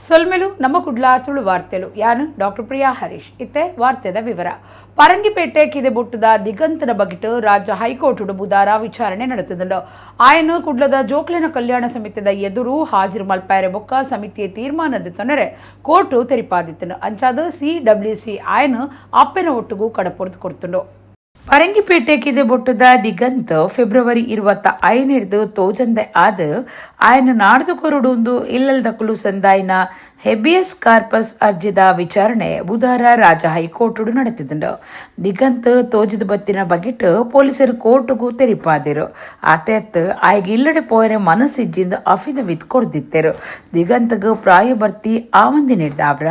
ಸೊಲ್ಮೆಲು. ನಮ್ಮ ಕುಡ್ಲ ತುಳು ವಾರ್ತೆಲು. ಯಾನು ಡಾಕ್ಟರ್ ಪ್ರಿಯಾ ಹರೀಶ್. ಇತ್ತೆ ವಾರ್ತೆದ ವಿವರ. ಪರಂಗಿಪೇಟೆ ಕಿದೆಬೊಟ್ಟುದ ದಿಗಂತನ ಬಗಿಟ್ ರಾಜ್ಯ ಹೈಕೋರ್ಟ್ ಬುಧಾರ ವಿಚಾರಣೆ ನಡೆತದುಂಡು. ಆಯನ ಕುಡ್ಲದ ಜೋಕ್ಲೆನ ಕಲ್ಯಾಣ ಸಮಿತಿದ ಎದುರು ಹಾಜಿರು ಮಲ್ಪಾಯರೆ ಬೊಕ್ಕ ಸಮಿತಿಯ ತೀರ್ಮಾನದ ತೊನರೆ ಕೋರ್ಟ್ ತೆರಿಪಾದಿತ್ತನು. ಅಂಚಾದ ಸಿಡಬ್ಲ್ಯೂಸಿ ಆಯನ ಅಪ್ಪೆನ ಒಟ್ಟುಗು ಕಡಪೊರ್ದು ಕೊಡ್ತುಂಡು. ಪರಂಗಿಪೇಟೆ ಕಿದೆಬೊಟ್ಟುದ ದಿಗಂತ್ ಫೆಬ್ರವರಿ 25ರ್ದು ತೋಜಂದೆ ಆದ್ ಆಯನ ನಾಡ್ದು ಕೊರೊಡುಂದು ಇಲ್ಲಲ್ದಕುಲು ಸಂದಾಯಿನ ಹೆಬಿಯಸ್ ಕಾರ್ಪಸ್ ಅರ್ಜಿದ ವಿಚಾರಣೆ ಬುಧಾರ ರಾಜ್ಯ ಹೈಕೋರ್ಟ್ ನಡೆತಿದ್ಂಡು. ದಿಗಂತ್ ತೋಜಿದ ಬತ್ತಿನ ಬಗೆಟ್ ಪೊಲೀಸರು ಕೋರ್ಟ್ಗೂ ತೆರಿಪಾದಿರು. ಆತೆತ್ ಆಯ್ಗೆ ಇಲ್ಲಡೆ ಪೋಯರೆ ಮನಸ್ಸಿಜ್ಜಿಂದ ಅಫಿಡವಿಟ್ ಕೊಡ್ದಿತ್ತೆರು. ದಿಗಂತ್ಗ್ ಪ್ರಾಯ ಭರ್ತಿ ಆವಂದಿ ನೀಡ್ದಾವ್ರ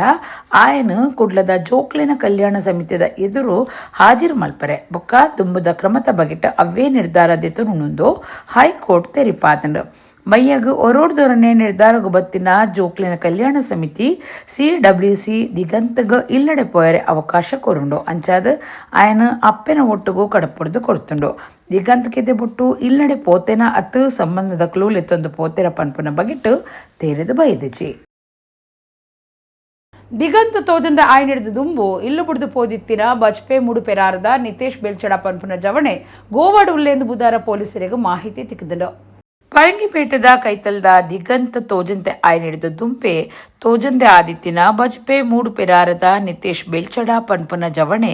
ಆಯನ ಕುಡ್ಲದ ಜೋಕ್ಲೆನ ಕಲ್ಯಾಣ ಸಮಿತಿದ ಎದುರು ಹಾಜಿರು ಮಲ್ಪರೆ ಬೊಕ್ಕ ದುಂಬುದ ಕ್ರಮದ ಬಗೆಟ್ ಅವ್ವೇ ನಿರ್ಧಾರ ದೆತೊನುಂದು ಹೈಕೋರ್ಟ್ ತೆರಿಪಾದಂಡು. ಮಯ್ಯಗ್ ಒರೋಡ್ದೊರನೆ ನಿರ್ಧಾರಗು ಬತ್ತಿನ ಜೋಕ್ಲೆನ ಕಲ್ಯಾಣ ಸಮಿತಿ ಸಿಡಬ್ಲ್ಯೂಸಿ ದಿಗಂತಗ್ ಇಲ್ಲಡೆ ಪೋಯರೆ ಅವಕಾಶ ಕೊರುಂಡು. ಅಂಚಾದ್ ಆಯನ ಅಪ್ಪೆನ ಒಟ್ಟುಗು ಕಡಪುಡ್ದು ಕೊಡ್ತುಂಡು. ದಿಗಂತ ಕೆದೆ ಬುಟ್ಟು ಇಲ್ಲಡೆ ಪೋತೆನ ಅತ್ತು ಸಂಬಂಧದ ಕ್ಲೂ ಲೆತ್ತೊಂದು ಪೋತೆರ ಪನ್ಪುನ ಬಗೆಟ್ ತೇರೆದು ಬೈದಿಜಿ. ದಿಗಂತ ತೋಜಂದ ಆಯ್ನಿಡ್ದು ದುಂಬು ಇಲ್ಲು ಬುಡ್ದು ಪೋದಿತ್ತಿನ ಬಜ್ಪೆ ಮುಡುಪೆರಾರದ ನಿತೇಶ್ ಬೆಲ್ಚಡ ಪನ್ಪುನ ಜವಣೆ ಗೋವಾಡ್ ಉಲ್ಲೇಂದು ಬುಧಾರ ಪೊಲೀಸರಿಗೆ ಮಾಹಿತಿ ತಿಕ್ಕಿದನು. ಪರಂಗಿಪೇಟೆದ ಕೈತಲ್ದ ದಿಗಂತ ತೋಜಂತೆ ಆಯ್ನಿಡಿದು ದುಂಪೆ ತೋಜಂದೆ ಆದಿತ್ತಿನ ಬಜ್ಪೆ ಮೂಡುಪೆರಾರದ ನಿತೇಶ್ ಬೆಲ್ಚಡ ಪನ್ಪುನ ಜವಣೆ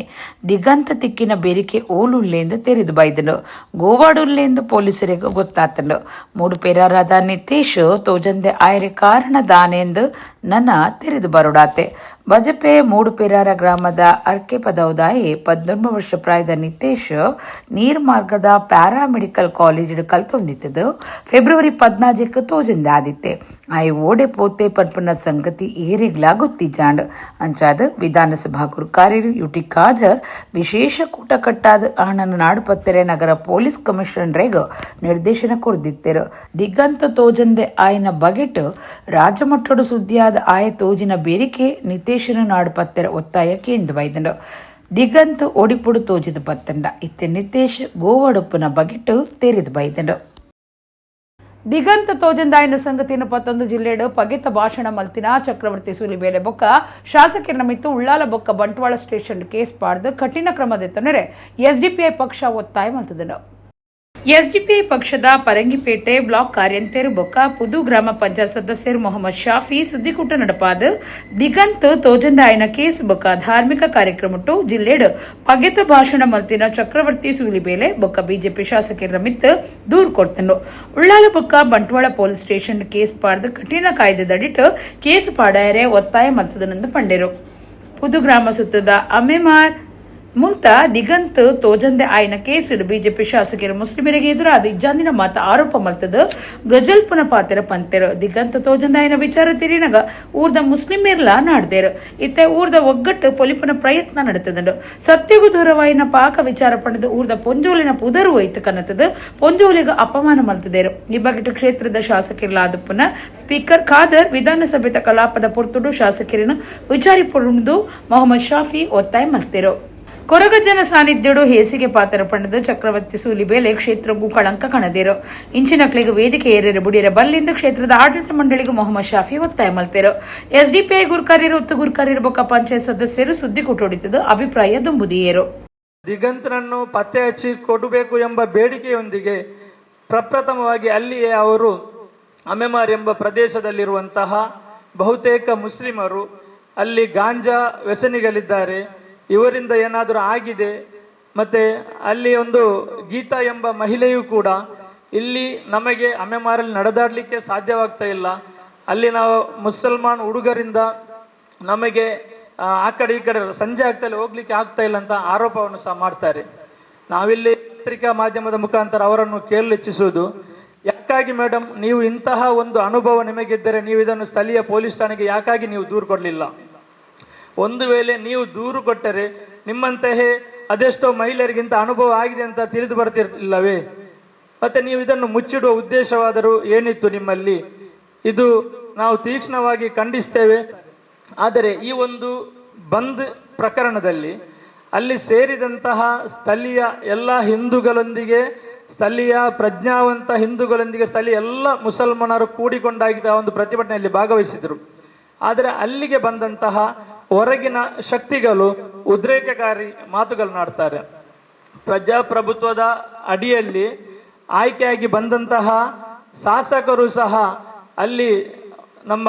ದಿಗಂತ ತಿಕ್ಕಿನ ಬೇರಿಕೆ ಓಲುಲ್ಲೇಂದು ತೆರೆದು ಬೈದನು. ಗೋವಾಡುಲ್ಲೇಂದು ಪೊಲೀಸರಿಗೆ ಗೊತ್ತಾತನು. ಮೂಡುಪೆರಾರದ ನಿತೇಶ್ ತೋಜಂದೆ ಆಯರೆ ಕಾರಣ ದಾನೆಂದು ನನ್ನ ತೆರೆದು ಬರುಡಾತೆ. ಬಜಪೆ ಮೂಡುಪೆರಾರ ಗ್ರಾಮದ ಅರ್ಕೆ ಪದೌದಾಯಿ 19 ವರ್ಷ ಪ್ರಾಯದ ನಿತೇಶ್ ನೀರ್ಮಾರ್ಗದ ಪ್ಯಾರಾಮೆಡಿಕಲ್ ಕಾಲೇಜ್ ಕಲ್ತೊಂದಿತ್ತದು. ಫೆಬ್ರವರಿ 14ಕ್ಕೆ ತೋಜಂದೆ ಆದಿತ್ತೆ. ಆಯ್ ಓಡೆ ಪೋತೆ ಪನ್ಪುನ ಸಂಗತಿ ಏರಿಗ್ಲಾ ಗೊತ್ತಿಜಾಂಡ್. ಅಂಚಾದ ವಿಧಾನಸಭಾ ಗುರ್ಕಾರ್ಯರು ಯುಟಿ ಖಾದರ್ ವಿಶೇಷ ಕೂಟ ಕಟ್ಟಾದ ಆಣನ ನಾಡುಪತ್ತೆರೆ ನಗರ ಪೊಲೀಸ್ ಕಮಿಷನರ್ಗೆ ನಿರ್ದೇಶನ ಕೊಡ್ದಿತ್ತೆರು. ದಿಗಂತ ತೋಜಂದೆ ಆಯನ ಬಗೆಟ್ ರಾಜಮಟ್ಟಡು ಸುದ್ದಿಯಾದ ಆಯ ತೋಜಿನ ಬೇರಿಕೆ ನಿತೇಶನ ನಾಡುಪತ್ತೆರ ಒತ್ತಾಯ ಕೇಂದ್ರ ಬೈದಂಡು. ದಿಗಂತ್ ಒಡಿಪುಡು ತೋಜಿದ ಬತ್ತಂಡ ಇತ್ತೆ ನಿತೇಶ್ ಗೋವಾಡುಪ್ಪುನ ಬಗೆಟ್ ತೆರೆದು ಬೈದಂಡು. ದಿಗಂತ ತೋಜಂದಾಯನ ಸಂಗತಿಯನ್ನು 11 ಜಿಲ್ಲೆಡು ಪಗೆತ ಭಾಷಣ ಮಲ್ತಿನ ಚಕ್ರವರ್ತಿ ಸೂಲಿಬೇಲೆ ಬೊಕ್ಕ ಶಾಸಕರ ಮಿತ್ತು ಉಳ್ಳಾಲ ಬೊಕ್ಕ ಬಂಟ್ವಾಳ ಸ್ಟೇಷನ್ ಕೇಸ್ ಪಾಡ್ದು ಕಠಿಣ ಕ್ರಮದೆತ್ತೊನರೆ ಎಸ್ಡಿಪಿಐ ಪಕ್ಷ ಒತ್ತಾಯ ಮಲ್ತದನು. ಎಸ್ಡಿಪಿಐ ಪಕ್ಷದ ಪರಂಗಿಪೇಟೆ ಬ್ಲಾಕ್ ಕಾರ್ಯಂತೆರು ಬೊಕ್ಕ ಪುದು ಗ್ರಾಮ ಪಂಚಾಯತ್ ಸದಸ್ಯರು ಮೊಹಮ್ಮದ್ ಶಾಫಿ ಸುದ್ದಿಕೂಟ ನಡಪಾದ ದಿಗಂತ್ ತೋಜಂದಾಯನ ಕೇಸ್ ಬೊಕ್ಕ ಧಾರ್ಮಿಕ ಕಾರ್ಯಕ್ರಮಟ್ಟು ಜಿಲ್ಲೆಡ್ ಪಗೆತ ಭಾಷಣ ಮಲ್ತಿನ ಚಕ್ರವರ್ತಿ ಸೂಲಿಬೇಲೆ ಬೊಕ್ಕ ಬಿಜೆಪಿ ಶಾಸಕರ ಮಿತ್ ದೂರು ಕೊಡ್ತನು. ಉಳ್ಳಾಲ ಬೊಕ್ಕ ಬಂಟ್ವಾಳ ಪೊಲೀಸ್ ಸ್ಟೇಷನ್ ಕೇಸ್ ಪಾಡ್ದು ಕಠಿಣ ಕಾಯ್ದೆದಡಿಟ್ ಕೇಸ್ ಪಾಡಾಯರೆ ಒತ್ತಾಯ ಮಲ್ತದನೆಂದು ಪಂಡೆರು. ಪುದು ಗ್ರಾಮ ಸುತ್ತದ ಅಮೆಮಾರ್ ಮುಲ್ತ ದಿಗಂತ್ ತೋಜಂದೆ ಆಯ್ನ ಕೇಸಿಡ್ ಬಿಜೆಪಿ ಶಾಸಕರು ಮುಸ್ಲಿಮರಿಗೆ ಎದುರಾದ ಇಜ್ಜಾಂದಿನ ಮಾತ ಆರೋಪ ಮಲ್ತದ ಗಜಲ್ಪುನ ಪಾತೆರ ಪಂತೆರು. ದಿಗಂತ ತೋಜಂದೆ ಆಯ್ನ ವಿಚಾರ ತಿರಿನಗ ಊರ್ದ ಮುಸ್ಲಿಮರ್ಲ ನಾಡ್ದೇರು. ಇತ್ತೆ ಊರ್ದ ಒಗ್ಗಟ್ಟು ಪೊಲಿಪುನ ಪ್ರಯತ್ನ ನಡೆತದಂಡು. ಸತ್ಯಗು ದೂರವಾಯಿನ ಪಾಕ ವಿಚಾರ ಪಡೆದು ಊರ್ದ ಪೊಂಜೋಲಿನ ಪುದರು ಒಯ್ತು ಕನತದ ಪೊಂಜೋಲಿಗ ಅಪಮಾನ ಮಲ್ತದೇರು. ಈ ಬಗೆಟ್ ಕ್ಷೇತ್ರದ ಶಾಸಕರ್ಲಾದಪ್ಪನ ಸ್ಪೀಕರ್ ಖಾದರ್ ವಿಧಾನಸಭೆತ ಕಲಾಪದ ಪೊರ್ತುಡು ಶಾಸಕರನ್ನು ವಿಚಾರಿಪೊಂದು ಮೊಹಮ್ಮದ್ ಶಾಫಿ ಒತ್ತಾಯ ಮಲ್ತೇರು. ಕೊರಗಜ್ಜನ ಸಾನ್ನಿಧ್ಯಡು ಹೇಸಿಗೆ ಪಾತ್ರ ಪಂಡದ ಚಕ್ರವರ್ತಿ ಸೂಲಿಬೇಲೆ ಕ್ಷೇತ್ರಕ್ಕೂ ಕಳಂಕ ಕಣದಿರು. ಇಂಚಿನಕ್ಲಿಗೆ ವೇದಿಕೆ ಏರಿರ ಬುಡಿರ ಬಲ್ಲಿಂದ ಕ್ಷೇತ್ರದ ಆಡಳಿತ ಮಂಡಳಿಗೆ ಮೊಹಮ್ಮದ್ ಶಾಫಿ ಒತ್ತಾಯ ಮಲ್ತೇರು. ಎಸ್ಡಿಪಿಐ ಗುರ್ಕಾರ್ಯರು, ಉತ್ತ ಗುರ್ಕಾರ್ಯರು ಬೊಕ್ಕ ಪಂಚಾಯತ್ ಸದಸ್ಯರು ಸುದ್ದಿ ಕೊಟ್ಟೊಡಿತದ ಅಭಿಪ್ರಾಯ ದುಂಬುದಿಯೇರು. ದಿಗಂತನನ್ನು ಪತ್ತೆ ಹಚ್ಚಿ ಕೊಡಬೇಕು ಎಂಬ ಬೇಡಿಕೆಯೊಂದಿಗೆ ಪ್ರಪ್ರಥಮವಾಗಿ ಅಲ್ಲಿಯೇ ಅವರು ಅಮೆಮಾರ್ ಎಂಬ ಪ್ರದೇಶದಲ್ಲಿರುವಂತಹ ಬಹುತೇಕ ಮುಸ್ಲಿಮರು ಅಲ್ಲಿ ಗಾಂಜಾ ವ್ಯಸನಿಗಳಿದ್ದಾರೆ, ಇವರಿಂದ ಏನಾದರೂ ಆಗಿದೆ. ಮತ್ತು ಅಲ್ಲಿ ಒಂದು ಗೀತಾ ಎಂಬ ಮಹಿಳೆಯೂ ಕೂಡ ಇಲ್ಲಿ ನಮಗೆ ಅಮೆಮಾರಲ್ಲಿ ನಡೆದಾಡಲಿಕ್ಕೆ ಸಾಧ್ಯವಾಗ್ತಾ ಇಲ್ಲ, ಅಲ್ಲಿ ನಾವು ಮುಸಲ್ಮಾನ್ ಹುಡುಗರಿಂದ ನಮಗೆ ಆ ಕಡೆ ಈ ಕಡೆ ಸಂಜೆ ಆಗ್ತಾ ಹೋಗ್ಲಿಕ್ಕೆ ಆಗ್ತಾ ಇಲ್ಲ ಅಂತ ಆರೋಪವನ್ನು ಸಹ ಮಾಡ್ತಾರೆ. ನಾವಿಲ್ಲಿ ಪತ್ರಿಕಾ ಮಾಧ್ಯಮದ ಮುಖಾಂತರ ಅವರನ್ನು ಕೇಳಲು ಇಚ್ಛಿಸುವುದು, ಯಾಕಾಗಿ ಮೇಡಮ್ ನೀವು ಇಂತಹ ಒಂದು ಅನುಭವ ನಿಮಗಿದ್ದರೆ ನೀವು ಇದನ್ನು ಸ್ಥಳೀಯ ಪೊಲೀಸ್ ಠಾಣೆಗೆ ಯಾಕಾಗಿ ನೀವು ದೂರು ಕೊಡಲಿಲ್ಲ? ಒಂದು ವೇಳೆ ನೀವು ದೂರು ಕೊಟ್ಟರೆ ನಿಮ್ಮಂತಹ ಅದೆಷ್ಟೋ ಮಹಿಳೆಯರಿಗಿಂತ ಅನುಭವ ಆಗಿದೆ ಅಂತ ತಿಳಿದು ಬರ್ತಿರ್ಲಿಲ್ಲವೇ? ಮತ್ತೆ ನೀವು ಇದನ್ನು ಮುಚ್ಚಿಡುವ ಉದ್ದೇಶವಾದರೂ ಏನಿತ್ತು ನಿಮ್ಮಲ್ಲಿ? ಇದು ನಾವು ತೀಕ್ಷ್ಣವಾಗಿ ಖಂಡಿಸ್ತೇವೆ. ಆದರೆ ಈ ಒಂದು ಬಂದ್ ಪ್ರಕರಣದಲ್ಲಿ ಅಲ್ಲಿ ಸೇರಿದಂತಹ ಸ್ಥಳೀಯ ಎಲ್ಲ ಹಿಂದೂಗಳೊಂದಿಗೆ, ಸ್ಥಳೀಯ ಪ್ರಜ್ಞಾವಂತ ಹಿಂದೂಗಳೊಂದಿಗೆ ಸ್ಥಳೀಯ ಎಲ್ಲ ಮುಸಲ್ಮಾನರು ಕೂಡಿಕೊಂಡಾಗಿದ್ದ ಒಂದು ಪ್ರತಿಭಟನೆಯಲ್ಲಿ ಭಾಗವಹಿಸಿದರು. ಆದರೆ ಅಲ್ಲಿಗೆ ಬಂದಂತಹ ಹೊರಗಿನ ಶಕ್ತಿಗಳು ಉದ್ರೇಕಕಾರಿ ಮಾತುಗಳನ್ನಾಡ್ತಾರೆ. ಪ್ರಜಾಪ್ರಭುತ್ವದ ಅಡಿಯಲ್ಲಿ ಆಯ್ಕೆಯಾಗಿ ಬಂದಂತಹ ಶಾಸಕರು ಸಹ ಅಲ್ಲಿ ನಮ್ಮ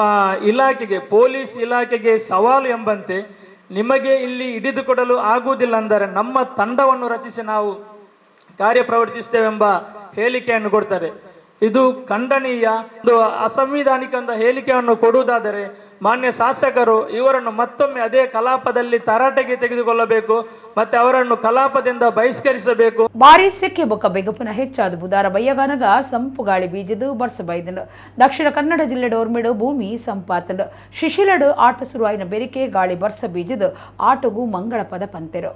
ಇಲಾಖೆಗೆ, ಪೊಲೀಸ್ ಇಲಾಖೆಗೆ ಸವಾಲು ಎಂಬಂತೆ, ನಿಮಗೆ ಇಲ್ಲಿ ಹಿಡಿದುಕೊಡಲು ಆಗುವುದಿಲ್ಲ ಅಂದರೆ ನಮ್ಮ ತಂಡವನ್ನು ರಚಿಸಿ ನಾವು ಕಾರ್ಯಪ್ರವರ್ತಿಸ್ತೇವೆಂಬ ಹೇಳಿಕೆಯನ್ನು ಕೊಡ್ತಾರೆ. ಇದು ಖಂಡನೀಯ. ಒಂದು ಅಸಂವಿಧಾನಿಕ ಅಂತ ಹೇಳಿಕೆಯನ್ನು ಕೊಡುವುದಾದರೆ ಮಾನ್ಯ ಶಾಸಕರು ಇವರನ್ನು ಮತ್ತೊಮ್ಮೆ ಅದೇ ಕಲಾಪದಲ್ಲಿ ತರಾಟೆಗೆ ತೆಗೆದುಕೊಳ್ಳಬೇಕು ಮತ್ತೆ ಅವರನ್ನು ಕಲಾಪದಿಂದ ಬಹಿಷ್ಕರಿಸಬೇಕು. ಭಾರಿ ಸೆಕೆ ಬೊಕ್ಕ ಬೆಗಪುನ ಹೆಚ್ಚಾದ ಬುಧಾರ ಬಯ್ಯಗಾನಗ ಸಂಪು ಗಾಳಿ ಬೀಜದು ಬರ್ಸ ಬೈದನು. ದಕ್ಷಿಣ ಕನ್ನಡ ಜಿಲ್ಲೆ ಡೋರ್ಮಿಡು ಭೂಮಿ ಸಂಪಾತನು. ಶಿಶಿಲಡು ಆಟ ಸುರುವಾಯಿನ ಬೆರಿಕೆ ಗಾಳಿ ಬರ್ಸ ಬೀಜದು ಆಟಗೂ ಮಂಗಳ ಪದ ಪಂತೆರು.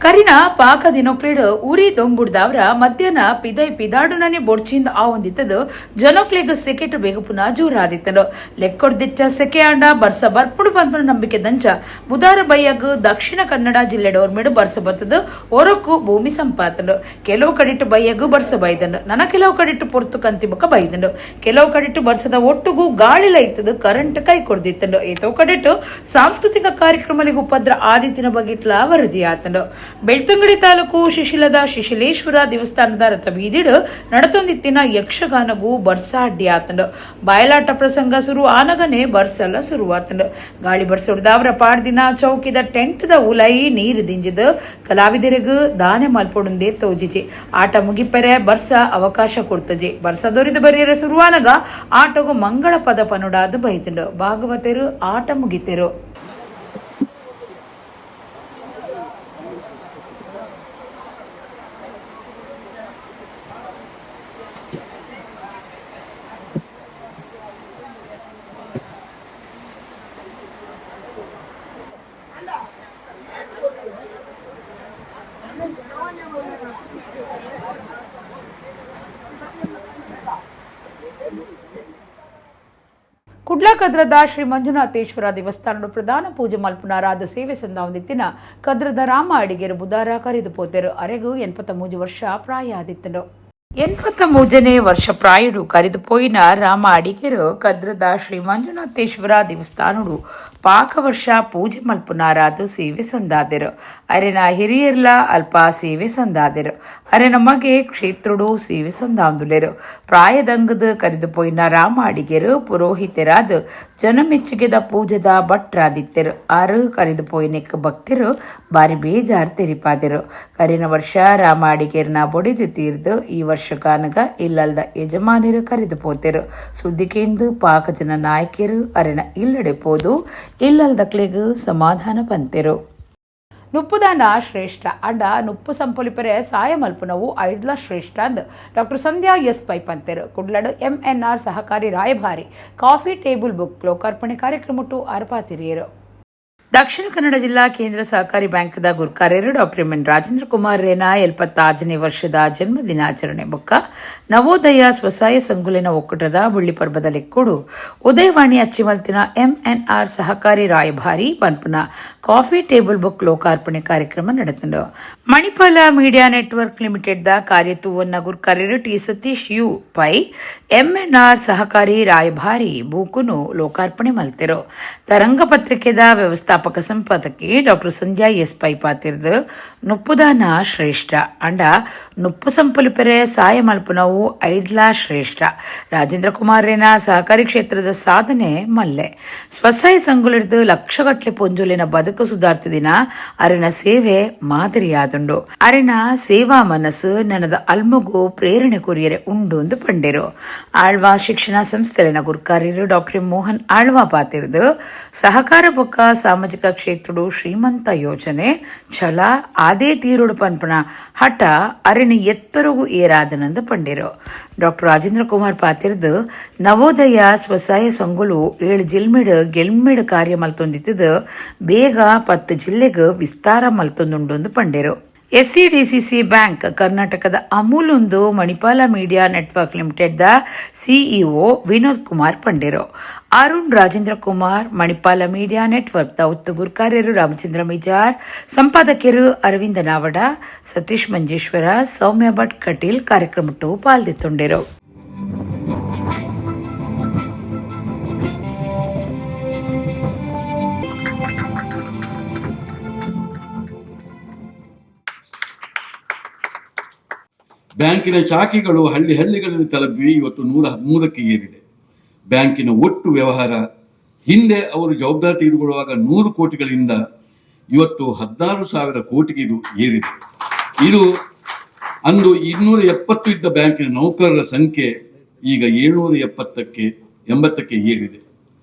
ಕರಿನ ಪಾಕ ದಿನೊಕ್ಲೆಡ್ ಉರಿ ದೊಂಬುಡ್ದವ್ರ ಮಧ್ಯಾಹ್ನ ಪಿದೈ ಪಿದಾಡುನನೆ ಬೊಡ್ಚಿಂದ ಆವೊಂದಿತ್ತದು ಜನೊಕ್ಲೆಗ್ ಸೆಕೆಟ್ ಬೇಗಪುನ ಜೋರಾದಿತ್ತನು. ಲೆಕ್ಕೊಡ್ದಿಚ್ಚ ಸೆಕೆ ಆಂಡ ಬರ್ಸ ಬರ್ಪುಡು ಪನ್ಪುನ ನಂಬಿಕೆ ದಂಚ ಬುಧಾರ ಬಯ್ಯಗ್ ದಕ್ಷಿಣ ಕನ್ನಡ ಜಿಲ್ಲೆ ಡೋರ್ಮಿಡು ಬರ್ಸ ಬತ್ತದು ಒರಕು ಭೂಮಿ ಸಂಪಾತನು. ಕೆಲವು ಕಡಿಟ್ಟು ಬಯ್ಯಗ್ ಬರ್ಸ ಬೈದನು, ನನ ಕೆಲವು ಕಡಿಟ್ಟು ಪೊರ್ತು ಕಂತಿ ಬೊಕ ಬೈದನು. ಕೆಲವು ಕಡಿಟ್ಟು ಬರ್ಸದ ಒಟ್ಟುಗು ಗಾಳಿಲ ಇತ್ತದು ಕರೆಂಟ್ ಕೈ ಕೊಡ್ದಿತ್ತನು. ಏತೋ ಕಡಿಟ್ಟು ಸಾಂಸ್ಕೃತಿಕ ಕಾರ್ಯಕ್ರಮಲಿಗೆ ಉಪದ್ರ ಆದಿತ್ತಿನ ಬಗಿಟ್ಲ ವರದಿ ಆತನು. ಬೆಳ್ತಂಗಡಿ ತಾಲೂಕು ಶಿಶಿಲದ ಶಿಶಿಲೇಶ್ವರ ದೇವಸ್ಥಾನದ ರಥ ಬೀದಿಡು ನಡತೊಂದಿತ್ತಿನ ಯಕ್ಷಗಾನಗೂ ಬರ್ಸ ಅಡ್ಡಿ ಆತನು. ಬಯಲಾಟ ಪ್ರಸಂಗ ಸುರು ಆನಗನೆ ಬರ್ಸಲ ಸುರುವಾತನು. ಗಾಳಿ ಬರ್ಸೊಡ್ದಾವ್ರ ಪಾಡ್ದಿನ ಚೌಕಿದ ಟೆಂಟ್ದ ಉಲೈ ನೀರು ದಿಂಜಿದ ಕಲಾವಿದರಿಗೂ ದಾನೆ ಮಲ್ಪೊಡುಂದೇ ತೋಜಿಜಿ. ಆಟ ಮುಗಿಪೆರೆ ಬರ್ಸ ಅವಕಾಶ ಕೊಡ್ತಜಿ. ಬರ್ಸ ದೊರಿದ ಬರಿಯರ ಸುರುವಾನಗ ಆಟಗು ಮಂಗಳ ಪದ ಪನುಡಾದ ಬೈತಂಡು. ಭಾಗವತರು ಆಟ ಮುಗಿತೆರು. ಕುಡ್ಲ ಕದ್ರದ ಶ್ರೀ ಮಂಜುನಾಥೇಶ್ವರ ದೇವಸ್ಥಾನದ ಪ್ರಧಾನ ಪೂಜೆ ಮಲ್ಪುನಾರಾದ ಸೇವೆ ಸಂದಾವೊಂದಿತ್ತಿನ ಕದ್ರದ ರಾಮ ಅಡಿಗೆರು ಬುಧಾರ ಕರೆದು ಪೋತೆರು. ಅರೆಗು 83 ವರ್ಷ ಪ್ರಾಯ ಆದಿತ್ತನು. 83ನೇ ವರ್ಷ ಪ್ರಾಯುಡು ಕರೆದು ಪೋಯಿನ ರಾಮ ಅಡಿಗೆರು ಕದ್ರದ ಶ್ರೀ ಮಂಜುನಾಥೇಶ್ವರ ದೇವಸ್ಥಾನಡು ಪಾಕ ವರ್ಷ ಪೂಜೆ ಮಲ್ಪುನಾರಾದ ಸೇವೆ ಸಂದಾದೆರು. ಅರೆನ ಹಿರಿಯರ್ಲ ಅಲ್ಪ ಸೇವೆ ಸಂದಾದೆರು. ಅರೆನ ಮಗೆ ಕ್ಷೇತ್ರುಡು ಸೇವೆ ಸಂದಾಂದುಲೆರು. ಪ್ರಾಯದಂಗದ ಕರೆದು ಪೋಯಿನ ರಾಮ ಅಡಿಗೆರು ಪುರೋಹಿತರಾದ ಜನಮೆಚ್ಚುಗೆದ ಪೂಜೆದ ಭಟ್ರಾದಿತ್ತೆರು. ಆರು ಕರೆದು ಪೋಯಿನೆಕ್ ಭಕ್ತರು ಬಾರಿ ಬೇಜಾರ್ ತೆರಿಪಾದೆರು. ಕರಿನ ವರ್ಷ ರಾಮ ಅಡಿಗೆರ್ನ ಬೊಡಿದು ತೀರ್ದು ಈ ವರ್ಷ ಕಾನಗ ಇಲ್ಲಲ್ದ ಯಜಮಾನರು ಕರೆದು ಪೋತೆರು. ಸುದ್ದಿ ಕೇಂದು ಪಾಕ ಜನ ನಾಯಕಿಯರು ಅರೆನ ಇಲ್ಲಡೆ ಪೋದು ಇಲ್ಲಲ್ದಕ್ಲೆಗ್ ಸಮಾಧಾನ ಪಂತೆರು. ನುಪ್ಪುದಾನ ಶ್ರೇಷ್ಠ ಅಂಡ ನುಪ್ಪು ಸಂಪೊಲಿಪೆರೆ ಸಾಯ ಮಲ್ಪುನವು ಐಡ್ಲ ಶ್ರೇಷ್ಠ ಅಂದ್ ಡಾಕ್ಟರ್ ಸಂಧ್ಯಾ ಎಸ್ ಪೈ ಪಂತೆರು. ಕುಡ್ಲಡು ಎಂಎನ್ಆರ್ ಸಹಕಾರಿ ರಾಯಭಾರಿ coffee table book ಲೋಕಾರ್ಪಣೆ ಕಾರ್ಯಕ್ರಮಟ್ಟು ಅರ್ಪಾತಿರಿಯರು. ದಕ್ಷಿಣ ಕನ್ನಡ ಜಿಲ್ಲಾ ಕೇಂದ್ರ ಸಹಕಾರಿ ಬ್ಯಾಂಕ್ದ ಗುರ್ಕಾರ್ಯರು ಡಾಕ್ಟರ್ ಎಂ ರಾಜೇಂದ್ರ ಕುಮಾರ್ ರೇನಾ 76ನೇ ವರ್ಷದ ಜನ್ಮ ದಿನಾಚರಣೆ ಬೊಕ್ಕ ನವೋದಯ ಸ್ವಸಹಾಯ ಸಂಗುಲಿನ ಒಕ್ಕೂಟದ ಬುಳ್ಳಿ ಪರ್ಬದ ಲೆಕ್ಕೊಡು ಉದಯವಾಣಿ ಅಚ್ಚಿಮಲ್ತಿನ ಎಂಎನ್ಆರ್ ಸಹಕಾರಿ ರಾಯಭಾರಿ ಪನ್ಪುನ coffee table book ಲೋಕಾರ್ಪಣೆ ಕಾರ್ಯಕ್ರಮ ನಡೆತಂಡು. Manipal media network limited the ಕಾರ್ಯತೂವನ್ನ ಗುರ್ಕಾರ್ಯರು T Satish you pi MNR ಸಹಕಾರಿ ರಾಯಭಾರಿ ಬೂಕುನು ಲೋಕಾರ್ಪಣೆ ಮಲ್ತೆರು. ತರಂಗ ಪತ್ರಿಕೆದ ವ್ಯವಸ್ಥಾಪಕ ಸಂಪಾದಕಿ doctor Sandhya S pi ಪಾತಿರ್ದು ನುಪ್ಪುದಾನ ಶ್ರೇಷ್ಠ ಅಂಡ ನುಪ್ಪು ಸಂಪೊಲಿಪೆರೆ ಸಾಯ ಮಲ್ಪುನವು ಐಡ್ಲಾ ಶ್ರೇಷ್ಠ. ರಾಜೇಂದ್ರ ಕುಮಾರ್ ರೇನ ಸಹಕಾರಿ ಕ್ಷೇತ್ರದ ಸಾಧನೆ ಮಲ್ಲೆ. ಸ್ವಸಹಾಯ ಸಂಗುಲಿಡ್ದು ಲಕ್ಷಗಟ್ಲೆ ಪೊಂಜುಲಿನ ಬದುಕು ಸುಧಾರ್ತ ದಿನ ಅರೆನ ಸೇವೆ ಮಾದರಿಯಾದುಂಡು. ಅರೆನ ಸೇವಾ ಮನಸ್ಸು ನನದ ಅಲ್ಮಗು ಪ್ರೇರಣೆ ಕೊರಿಯರೆ ಉಂಡು ಎಂದು ಪಂಡೆರು. ಆಳ್ವಾ ಶಿಕ್ಷಣ ಸಂಸ್ಥೆಲಿನ ಗುರ್ಕಾರ್ಯರು ಡಾಕ್ಟರ್ ಮೋಹನ್ ಆಳ್ವಾ ಪಾತಿರ್ದು ಸಹಕಾರ ಬೊಕ್ಕ ಸಾಮಾಜಿಕ ಕ್ಷೇತ್ರಡು ಶ್ರೀಮಂತ ಯೋಜನೆ ಛಲ ಆದೇ ತೀರುಡು ಪನ್ಪನ ಹಠ ಅರಣಿ ಎತ್ತರಗು ಏರಾದನಂದು ಪಂಡಿರು. ಡಾಕ್ಟರ್ ರಾಜೇಂದ್ರ ಕುಮಾರ್ ಪಾತಿರ್ದು ನವೋದಯ ಸ್ವಸಹಾಯ ಸಂಗುಲು 7 ಜಿಲ್ಮಿಡ್ ಗೆಲ್ಮಿಡ್ ಕಾರ್ಯ ಮಲ್ತೊಂದಿತ್ತದು ಬೇಗ 10 ಜಿಲ್ಲೆಗ್ ವಿಸ್ತಾರ ಮಲ್ತೊಂದುಂಡು ಪಂಡೆರು. ಎಸ್ಸಿಡಿಸಿಸಿ ಬ್ಯಾಂಕ್ ಕರ್ನಾಟಕದ ಅಮೂಲೊಂದು Manipal media network limited the CEO Vinod Kumar ಪಂಡೆರು. Arun Rajendra Kumar Manipal media network the ಒತ್ತು ಗುರ್ಕಾರ್ಯರು ರಾಮಚಂದ್ರ ಮಿಜಾರ್, ಸಂಪಾದಕಿಯರು ಅರವಿಂದ ನಾವಡ, ಸತೀಶ್ ಮಂಜೇಶ್ವರ, ಸೌಮ್ಯ ಭಟ್ ಕಟೀಲ್ ಕಾರ್ಯಕ್ರಮಟ್ಟು ಪಾಲ್ದಿತ್ತುಂಡೆರು. ಬ್ಯಾಂಕಿನ ಶಾಖೆಗಳು ಹಳ್ಳಿ ಹಳ್ಳಿಗಳಲ್ಲಿ ತಲುಪಿ ಇವತ್ತು 113ಕ್ಕೆ ಏರಿದೆ. ಬ್ಯಾಂಕಿನ ಒಟ್ಟು ವ್ಯವಹಾರ ಹಿಂದೆ ಅವರು ಜವಾಬ್ದಾರಿ ತೆಗೆದುಕೊಳ್ಳುವಾಗ 100 ಕೋಟಿಗಳಿಂದ ಇವತ್ತು 16,000 ಕೋಟಿಗೆ ಇದು ಏರಿದೆ. ಇದು ಅಂದು 270 ಇದ್ದ ಬ್ಯಾಂಕಿನ ನೌಕರರ ಸಂಖ್ಯೆ ಈಗ 780ಕ್ಕೆ ಏರಿದೆ.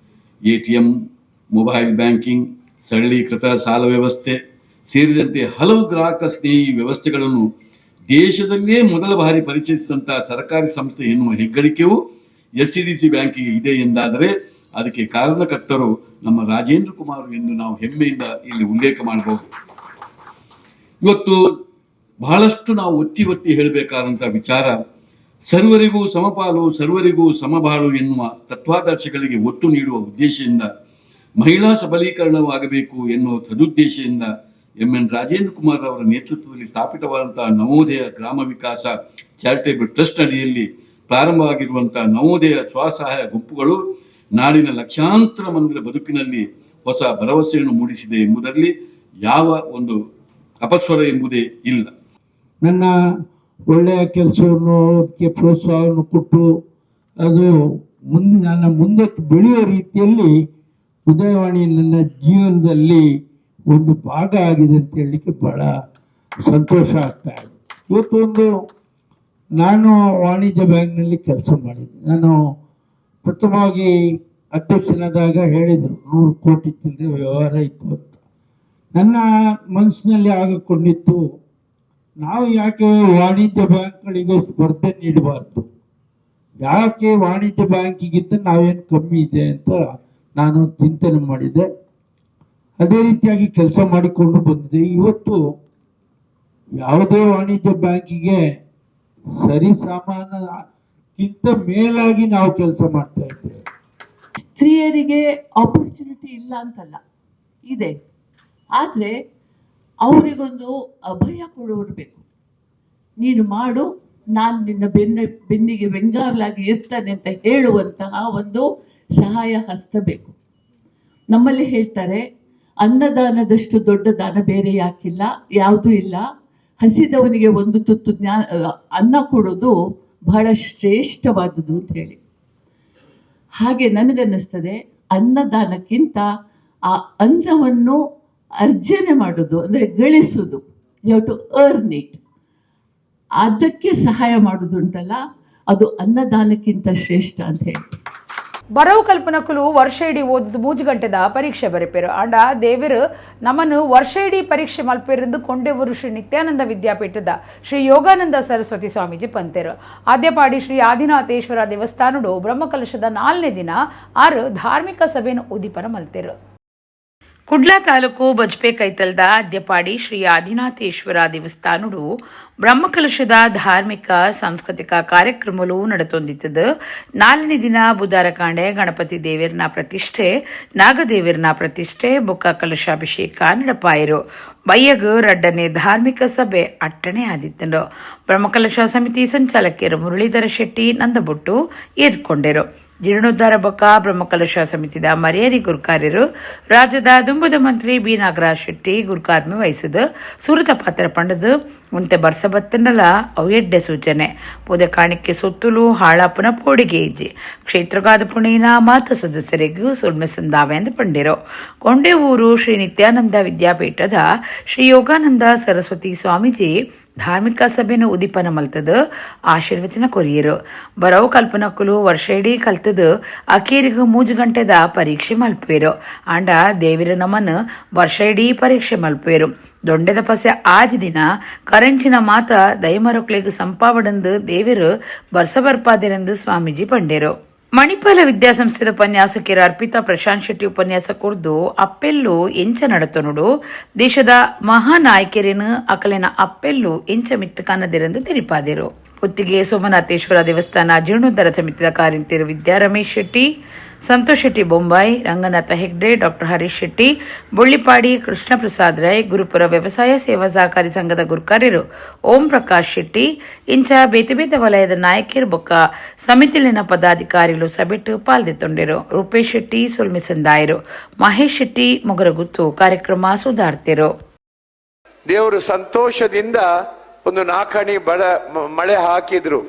ATM, mobile banking, ಸರಳೀಕೃತ ಸಾಲ ವ್ಯವಸ್ಥೆ ಸೇರಿದಂತೆ ಹಲವು ಗ್ರಾಹಕ ಸ್ನೇಹಿ ವ್ಯವಸ್ಥೆಗಳನ್ನು ದೇಶದಲ್ಲಿಯೇ ಮೊದಲ ಬಾರಿ ಪರಿಚಯಿಸಿದಂತಹ ಸರ್ಕಾರಿ ಸಂಸ್ಥೆ ಎನ್ನುವ ಹೆಗ್ಗಳಿಕೆಯು ಎಸ್ಸಿಡಿಸಿ ಬ್ಯಾಂಕಿಗೆ ಇದೆ ಎಂದಾದರೆ ಅದಕ್ಕೆ ಕಾರಣಕರ್ತರು ನಮ್ಮ ರಾಜೇಂದ್ರ ಕುಮಾರ್ ಎಂದು ನಾವು ಹೆಮ್ಮೆಯಿಂದ ಇಲ್ಲಿ ಉಲ್ಲೇಖ ಮಾಡಬಹುದು. ಇವತ್ತು ಬಹಳಷ್ಟು ನಾವು ಒತ್ತಿ ಒತ್ತಿ ಹೇಳಬೇಕಾದಂತಹ ವಿಚಾರ, ಸರ್ವರಿಗೂ ಸಮಪಾಲು, ಸರ್ವರಿಗೂ ಸಮಬಾಳು ಎನ್ನುವ ತತ್ವಾದರ್ಶಗಳಿಗೆ ಒತ್ತು ನೀಡುವ ಉದ್ದೇಶದಿಂದ, ಮಹಿಳಾ ಸಬಲೀಕರಣವಾಗಬೇಕು ಎನ್ನುವ ಸದುದ್ದೇಶದಿಂದ ಎಂ.ಎನ್. ರಾಜೇಂದ್ರ ಕುಮಾರ್ ಅವರ ನೇತೃತ್ವದಲ್ಲಿ ಸ್ಥಾಪಿತವಾದಂತಹ ನವೋದಯ ಗ್ರಾಮ ವಿಕಾಸ ಚಾರಿಟೇಬಲ್ ಟ್ರಸ್ಟ್ ಅಡಿಯಲ್ಲಿ ಪ್ರಾರಂಭವಾಗಿರುವಂತಹ ನವೋದಯ ಸ್ವಸಹಾಯ ಗುಂಪುಗಳು ನಾಡಿನ ಲಕ್ಷಾಂತರ ಮಂದಿರ ಬದುಕಿನಲ್ಲಿ ಹೊಸ ಭರವಸೆಯನ್ನು ಮೂಡಿಸಿದೆ ಎಂಬುದರಲ್ಲಿ ಯಾವ ಒಂದು ಅಪಸ್ವರ ಎಂಬುದೇ ಇಲ್ಲ. ನನ್ನ ಒಳ್ಳೆಯ ಕೆಲಸವನ್ನು, ಅದಕ್ಕೆ ಪ್ರೋತ್ಸಾಹವನ್ನು ಕೊಟ್ಟು ಅದು ಮುಂದೆ ನನ್ನ ಮುಂದಕ್ಕೆ ಬೆಳೆಯೋ ರೀತಿಯಲ್ಲಿ ಉದಯವಾಣಿ ನನ್ನ ಜೀವನದಲ್ಲಿ ಒಂದು ಭಾಗ ಆಗಿದೆ ಅಂತ ಹೇಳಲಿಕ್ಕೆ ಬಹಳ ಸಂತೋಷ ಆಗ್ತಾ ಇದೆ. ಇವತ್ತು ಒಂದು ನಾನು ವಾಣಿಜ್ಯ ಬ್ಯಾಂಕ್ನಲ್ಲಿ ಕೆಲಸ ಮಾಡಿದ್ದೆ. ನಾನು ಪ್ರಥಮವಾಗಿ ಅಧ್ಯಕ್ಷನಾದಾಗ ಹೇಳಿದರು, 100 ಕೋಟಿ ಚಿಲ್ಲರೆ ವ್ಯವಹಾರ ಇತ್ತು ಅಂತ. ನನ್ನ ಮನಸ್ಸಿನಲ್ಲಿ ಆಗಕೊಂಡಿತ್ತು, ನಾವು ಯಾಕೆ ವಾಣಿಜ್ಯ ಬ್ಯಾಂಕ್ಗಳಿಗೆ ಸ್ಪರ್ಧೆ ನೀಡಬಾರ್ದು, ಯಾಕೆ ವಾಣಿಜ್ಯ ಬ್ಯಾಂಕಿಗಿಂತ ನಾವೇನು ಕಮ್ಮಿ ಇದೆ ಅಂತ ನಾನು ಚಿಂತನೆ ಮಾಡಿದೆ. ಅದೇ ರೀತಿಯಾಗಿ ಕೆಲಸ ಮಾಡಿಕೊಂಡು ಬಂದಿದೆ. ಇವತ್ತು ಯಾವುದೇ ವಾಣಿಜ್ಯ ಬ್ಯಾಂಕಿಗೆ ಸರಿ ಸಮಾನಕ್ಕಿಂತ ಮೇಲಾಗಿ ನಾವು ಕೆಲಸ ಮಾಡ್ತಾ ಇದ್ದೇವೆ. ಸ್ತ್ರೀಯರಿಗೆ ಆಪರ್ಚುನಿಟಿ ಇಲ್ಲ ಅಂತಲ್ಲ, ಇದೆ. ಆದರೆ ಅವರಿಗೊಂದು ಅಭಯ ಕೊಡೋರು ಬೇಕು. ನೀನು ಮಾಡು, ನಾನು ನಿನ್ನ ಬೆನ್ನಿಗೆ ಬೆಂಗಾವಲಾಗಿ ಇರ್ತಾನೆ ಅಂತ ಹೇಳುವಂತಹ ಒಂದು ಸಹಾಯ ಹಸ್ತ ಬೇಕು. ನಮ್ಮಲ್ಲಿ ಹೇಳ್ತಾರೆ, ಅನ್ನದಾನದಷ್ಟು ದೊಡ್ಡ ದಾನ ಬೇರೆ ಯಾಕಿಲ್ಲ, ಯಾವುದೂ ಇಲ್ಲ. ಹಸಿದವನಿಗೆ ಒಂದು ತುತ್ತು ಅನ್ನ ಕೊಡೋದು ಬಹಳ ಶ್ರೇಷ್ಠವಾದುದು ಅಂತ ಹೇಳಿ. ಹಾಗೆ ನನಗನ್ನಿಸ್ತದೆ, ಅನ್ನದಾನಕ್ಕಿಂತ ಆ ಅನ್ನವನ್ನು ಅರ್ಜನೆ ಮಾಡೋದು, ಅಂದರೆ ಗಳಿಸೋದು, you have to earn it, ಅದಕ್ಕೆ ಸಹಾಯ ಮಾಡೋದುಂಟಲ್ಲ, ಅದು ಅನ್ನದಾನಕ್ಕಿಂತ ಶ್ರೇಷ್ಠ ಅಂತ ಹೇಳಿ. ಬರವು ಕಲ್ಪನಕುಲು ವರ್ಷ ಇಡೀ ಓದಿದ 3 ಗಂಟೆದ ಪರೀಕ್ಷೆ ಬರೆಪೇರು. ಆಂಡ ದೇವರು ನಮ್ಮನ್ನು ವರ್ಷ ಇಡೀ ಪರೀಕ್ಷೆ ಮಲ್ಪೇರೆಂದು ಕೊಂಡೆವೂರು ಶ್ರೀ ನಿತ್ಯಾನಂದ ವಿದ್ಯಾಪೀಠದ ಶ್ರೀ ಯೋಗಾನಂದ ಸರಸ್ವತಿ ಸ್ವಾಮೀಜಿ ಪಂತೇರು. ಆದ್ಯಪಾಡಿ ಶ್ರೀ ಆದಿನಾಥೇಶ್ವರ ದೇವಸ್ಥಾನಡು ಬ್ರಹ್ಮಕಲಶದ 4ನೇ ದಿನ 6 ಧಾರ್ಮಿಕ ಸಭೆಯನ್ನು ಉದ್ದೀಪನ ಮಲ್ತೇರು. ಕುಡ್ಲ ತಾಲೂಕು ಬಜ್ಪೆ ಕೈತಲ್ದ ಅದ್ಯಪಾಡಿ ಶ್ರೀ ಆದಿನಾಥೇಶ್ವರ ದೇವಸ್ಥಾನಡು ಬ್ರಹ್ಮಕಲಶದ ಧಾರ್ಮಿಕ ಸಾಂಸ್ಕೃತಿಕ ಕಾರ್ಯಕ್ರಮಗಳು ನಡೆತೊಂದಿತ್ತದು. 4ನೇ ದಿನ ಬುಧಾರ ಕಾಂಡೆ ಗಣಪತಿ ದೇವಿರ್ನ ಪ್ರತಿಷ್ಠೆ, ನಾಗದೇವಿರ್ನ ಪ್ರತಿಷ್ಠೆ, ಬೊಕ್ಕ ಕಲಶಾಭಿಷೇಕ ನಡಪಾಯರು. ಬಯ್ಯಗು ರಡ್ಡನೆ ಧಾರ್ಮಿಕ ಸಭೆ ಅಟ್ಟಣೆ ಆದಿತ್ತನು. ಬ್ರಹ್ಮಕಲಶ ಸಮಿತಿ ಸಂಚಾಲಕಿಯರು ಮುರಳೀಧರ ಶೆಟ್ಟಿ ನಂದಬೊಟ್ಟು ಏದ್ಕೊಂಡರು. ಜೀರ್ಣೋದ್ಧಾರ ಬೊಕ್ಕ ಬ್ರಹ್ಮಕಲಶ ಸಮಿತಿದ ಮರ್ಯಾದೆ ಗುರುಕಾರ್ಯರು ರಾಜ್ಯದ ದುಂಬುದ ಮಂತ್ರಿ ಬಿ ನಾಗರಾಜ್ ಶೆಟ್ಟಿ ಗುರುಕಾರ್ಮೆ ವಹಿಸಿದ ಸುರತ ಪಾತ್ರ ಪಂಡದು ಉಂತೆ ಬರ್ಸ ಬತ್ತನಲ ಅವು ಎಡ್ಡೆ ಸೂಚನೆ. ಪೂದೆ ಕಾಣಿಕೆ ಸೊತ್ತುಲು ಹಾಳಾಪುನ ಪೋಡಿಗೆ ಇಜ್ಜಿ ಕ್ಷೇತ್ರಗಾದ ಪುಣೀನ ಮಾತ ಸದಸ್ಯರಿಗೂ ಸುಳ್ಮೆ ಸಂದಾವೆ ಎಂದು ಪಂಡಿರು. ಕೊಂಡೇವೂರು ಶ್ರೀ ನಿತ್ಯಾನಂದ ವಿದ್ಯಾಪೀಠದ ಶ್ರೀ ಯೋಗಾನಂದ ಸರಸ್ವತಿ ಸ್ವಾಮೀಜಿ ಧಾರ್ಮಿಕ ಸಭೆಯನ್ನು ಉದ್ದೀಪನ ಮಲ್ತದ ಆಶೀರ್ವಚನ ಕೊರಿಯರು. ಬರವು ಕಲ್ಪನಕ್ಕಲು ವರ್ಷ ಇಡೀ ಕಲ್ತದು ಅಕೇರಿಗ 3 ಗಂಟೆದ ಪರೀಕ್ಷೆ ಮಲ್ಪೇರು. ಆಂಡ ದೇವಿರ ನಮನ್ ವರ್ಷ ಇಡೀ ಪರೀಕ್ಷೆ ಮಲ್ಪೇರು. ದೊಂಡೆದ ಪಸೆ ಆಜ್ ದಿನ ಕರೆಂಚಿನ ಮಾತ ದಯಮರೊಕ್ಲೆಗ್ ಸಂಪಾವಡಂದು ದೇವಿರು ಬರ್ಸ ಬರ್ಪಾದಿರೆಂದು ಸ್ವಾಮೀಜಿ ಪಂಡೇರು. ಮಣಿಪಾಲ ವಿದ್ಯಾಸಂಸ್ಥೆದ ಉಪನ್ಯಾಸಕಿಯರ ಅರ್ಪಿತಾ ಪ್ರಶಾಂತ್ ಶೆಟ್ಟಿ ಉಪನ್ಯಾಸ ಕೊರ್ದು ಅಪ್ಪೆಲ್ಲು ಎಂಚ ನಡತನುಡು, ದೇಶದ ಮಹಾನಾಯಕರೇನು ಅಕಲೆನ ಅಪ್ಪೆಲ್ಲು ಎಂಚ ಮಿತ್ತು ಕನ್ನದಿರೆಂದು ತೆರಿಪಾದಿರು. ಪುತ್ತಿಗೆ ಸೋಮನಾಥೇಶ್ವರ ದೇವಸ್ಥಾನ ಜೀರ್ಣೋದ್ಧಾರ ಸಮಿತಿಯ ಕಾರ್ಯಂತಿರು ವಿದ್ಯಾ ರಮೇಶ್ ಶೆಟ್ಟಿ, ಸಂತೋಷ್ ಶೆಟ್ಟಿ ಬೊಂಬಾಯಿ, ರಂಗನಾಥ ಹೆಗ್ಡೆ, ಡಾಕ್ಟರ್ ಹರೀಶ್ ಶೆಟ್ಟಿ ಬೊಳ್ಳಿಪಾಡಿ, ಕೃಷ್ಣ ಪ್ರಸಾದ್ ರೈ, ಗುರುಪುರ ವ್ಯವಸಾಯ ಸೇವಾ ಸಹಕಾರಿ ಸಂಘದ ಗುರುಕಾರ್ಯರು ಓಂ ಪ್ರಕಾಶ್ ಶೆಟ್ಟಿ, ಇಂಚ ಬೇತೆ ಬೇತೆ ವಲಯದ ನಾಯಕಿಯರು ಬೊಕ್ಕ ಸಮಿತಿಲಿನ ಪದಾಧಿಕಾರಿಗಳು ಸಭೆಟ್ಟು ಪಾಲ್ದೆತ್ತೊಂಡಿರು. ರೂಪೇಶ್ ಶೆಟ್ಟಿ ಸೊಲ್ಮೆಸಂದಾಯರು. ಮಹೇಶ್ ಶೆಟ್ಟಿ ಮೊಗರಗುತ್ತು ಕಾರ್ಯಕ್ರಮ ಸುಧಾರ್ತಿರು. ದೇವರು ಸಂತೋಷದಿಂದ ಒಂದು 4 ಹನಿ ಬಡ ಮಳೆ ಹಾಕಿದ್ರು.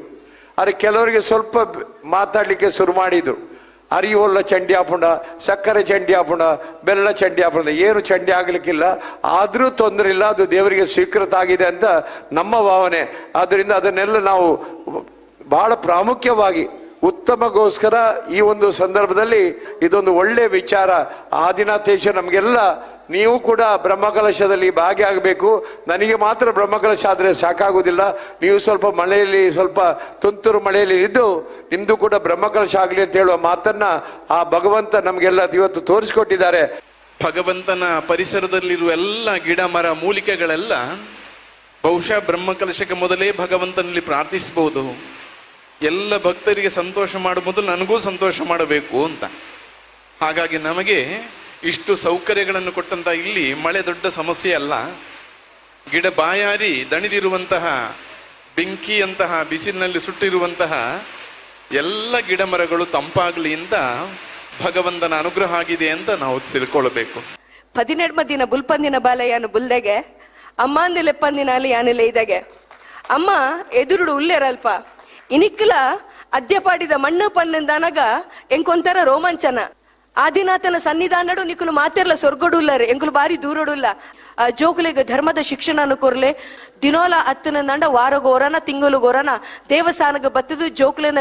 ಆದರೆ ಕೆಲವರಿಗೆ ಸ್ವಲ್ಪ ಮಾತಾಡಲಿಕ್ಕೆ ಶುರು ಮಾಡಿದ್ರು. ಅರಿಯೋಲ್ಲ ಚಂಡಿ ಆಪುಂಡ, ಸಕ್ಕರೆ ಚಂಡಿ ಆಪುಂಡ, ಬೆಲ್ಲ ಚಂಡಿ ಆಪುಂಡ, ಏನು ಚಂಡಿ ಆಗಲಿಕ್ಕಿಲ್ಲ, ಆದರೂ ತೊಂದರೆ ಇಲ್ಲ, ಅದು ದೇವರಿಗೆ ಸ್ವೀಕೃತ ಆಗಿದೆ ಅಂತ ನಮ್ಮ ಭಾವನೆ. ಆದ್ದರಿಂದ ಅದನ್ನೆಲ್ಲ ನಾವು ಬಹಳ ಪ್ರಾಮುಖ್ಯವಾಗಿ ಉತ್ತಮಗೋಸ್ಕರ ಈ ಒಂದು ಸಂದರ್ಭದಲ್ಲಿ ಇದೊಂದು ಒಳ್ಳೆಯ ವಿಚಾರ. ಆದಿನಾಥೇಶ್ವರ ನಮಗೆಲ್ಲ, ನೀವು ಕೂಡ ಬ್ರಹ್ಮಕಲಶದಲ್ಲಿ ಭಾಗಿಯಾಗಬೇಕು. ನನಗೆ ಮಾತ್ರ ಬ್ರಹ್ಮಕಲಶ ಆದರೆ ಸಾಕಾಗುವುದಿಲ್ಲ, ನೀವು ಸ್ವಲ್ಪ ಮಳೆಯಲ್ಲಿ, ಸ್ವಲ್ಪ ತುಂತುರು ಮಳೆಯಲ್ಲಿ ಇದ್ದು ನಿಮ್ಮದು ಕೂಡ ಬ್ರಹ್ಮಕಲಶ ಆಗಲಿ ಅಂತ ಹೇಳುವ ಮಾತನ್ನ ಆ ಭಗವಂತ ನಮಗೆಲ್ಲ ಇವತ್ತು ತೋರಿಸಿಕೊಟ್ಟಿದ್ದಾರೆ. ಭಗವಂತನ ಪರಿಸರದಲ್ಲಿರುವ ಎಲ್ಲ ಗಿಡ ಮರ ಮೂಲಿಕೆಗಳೆಲ್ಲ ಬಹುಶಃ ಬ್ರಹ್ಮಕಲಶಕ್ಕೆ ಮೊದಲೇ ಭಗವಂತನಲ್ಲಿ ಪ್ರಾರ್ಥಿಸಬಹುದು. ಎಲ್ಲ ಭಕ್ತರಿಗೆ ಸಂತೋಷ ಮಾಡುವ ಮೊದಲು ನನಗೂ ಸಂತೋಷ ಮಾಡಬೇಕು ಅಂತ. ಹಾಗಾಗಿ ನಮಗೆ ಇಷ್ಟು ಸೌಕರ್ಯಗಳನ್ನು ಕೊಟ್ಟಂತ ಇಲ್ಲಿ ಮಳೆ ದೊಡ್ಡ ಸಮಸ್ಯೆ ಅಲ್ಲ. ಗಿಡ ಬಾಯಾರಿ ದಣಿದಿರುವಂತಹ, ಬೆಂಕಿಯಂತಹ ಬಿಸಿಲಿನಲ್ಲಿ ಸುಟ್ಟಿರುವಂತಹ ಎಲ್ಲ ಗಿಡ ಮರಗಳು ತಂಪಾಗಲಿ ಅಂತ ಭಗವಂತನ ಅನುಗ್ರಹ ಆಗಿದೆ ಅಂತ ನಾವು ತಿಳ್ಕೊಳ್ಬೇಕು. 18 ದಿನ ಬುಲ್ಪಂದಿನ ಬಾಲಯ್ಯನು ಬುಲ್ದೆಗೆ ಅಮ್ಮಾಂದು ಲೆಪ್ಪಂದಿನ ಅಲ್ಲಿ ಯಾನೆಲ್ಲ ಇದಾಗೆ ಅಮ್ಮ ಎದುರುಡು ಉಲ್ಲೇರಲ್ಪ ಇನಿಕ್ಲ ಅದ್ಯಪಾಡಿದ ಮಣ್ಣು ಪಣ್ಣಂದನಗ ಎಂಕೊಂತರ ರೋಮಾಂಚನ. ಆದಿನಾಥನ ಸನ್ನಿಧಾನಡು ನಿಕುಲು ಮಾತೆರ್ಲ ಸೊರ್ಗಡುಲ್ಲರೆ ಎಂಕುಲು ಬಾರಿ ದೂರಡುಲ್ಲ. ಜೋಕುಲಿಗ ಧರ್ಮದ ಶಿಕ್ಷಣನು ಕೊರ್ಲೆ ದಿನೋಲ ಅತ್ತನ ನಂಡ ವಾರಗೋರನ ತಿಂಗಳುಗೋರನ ದೇವಸ್ಥಾನಗ ಬತ್ತದು ಜೋಕುಲನ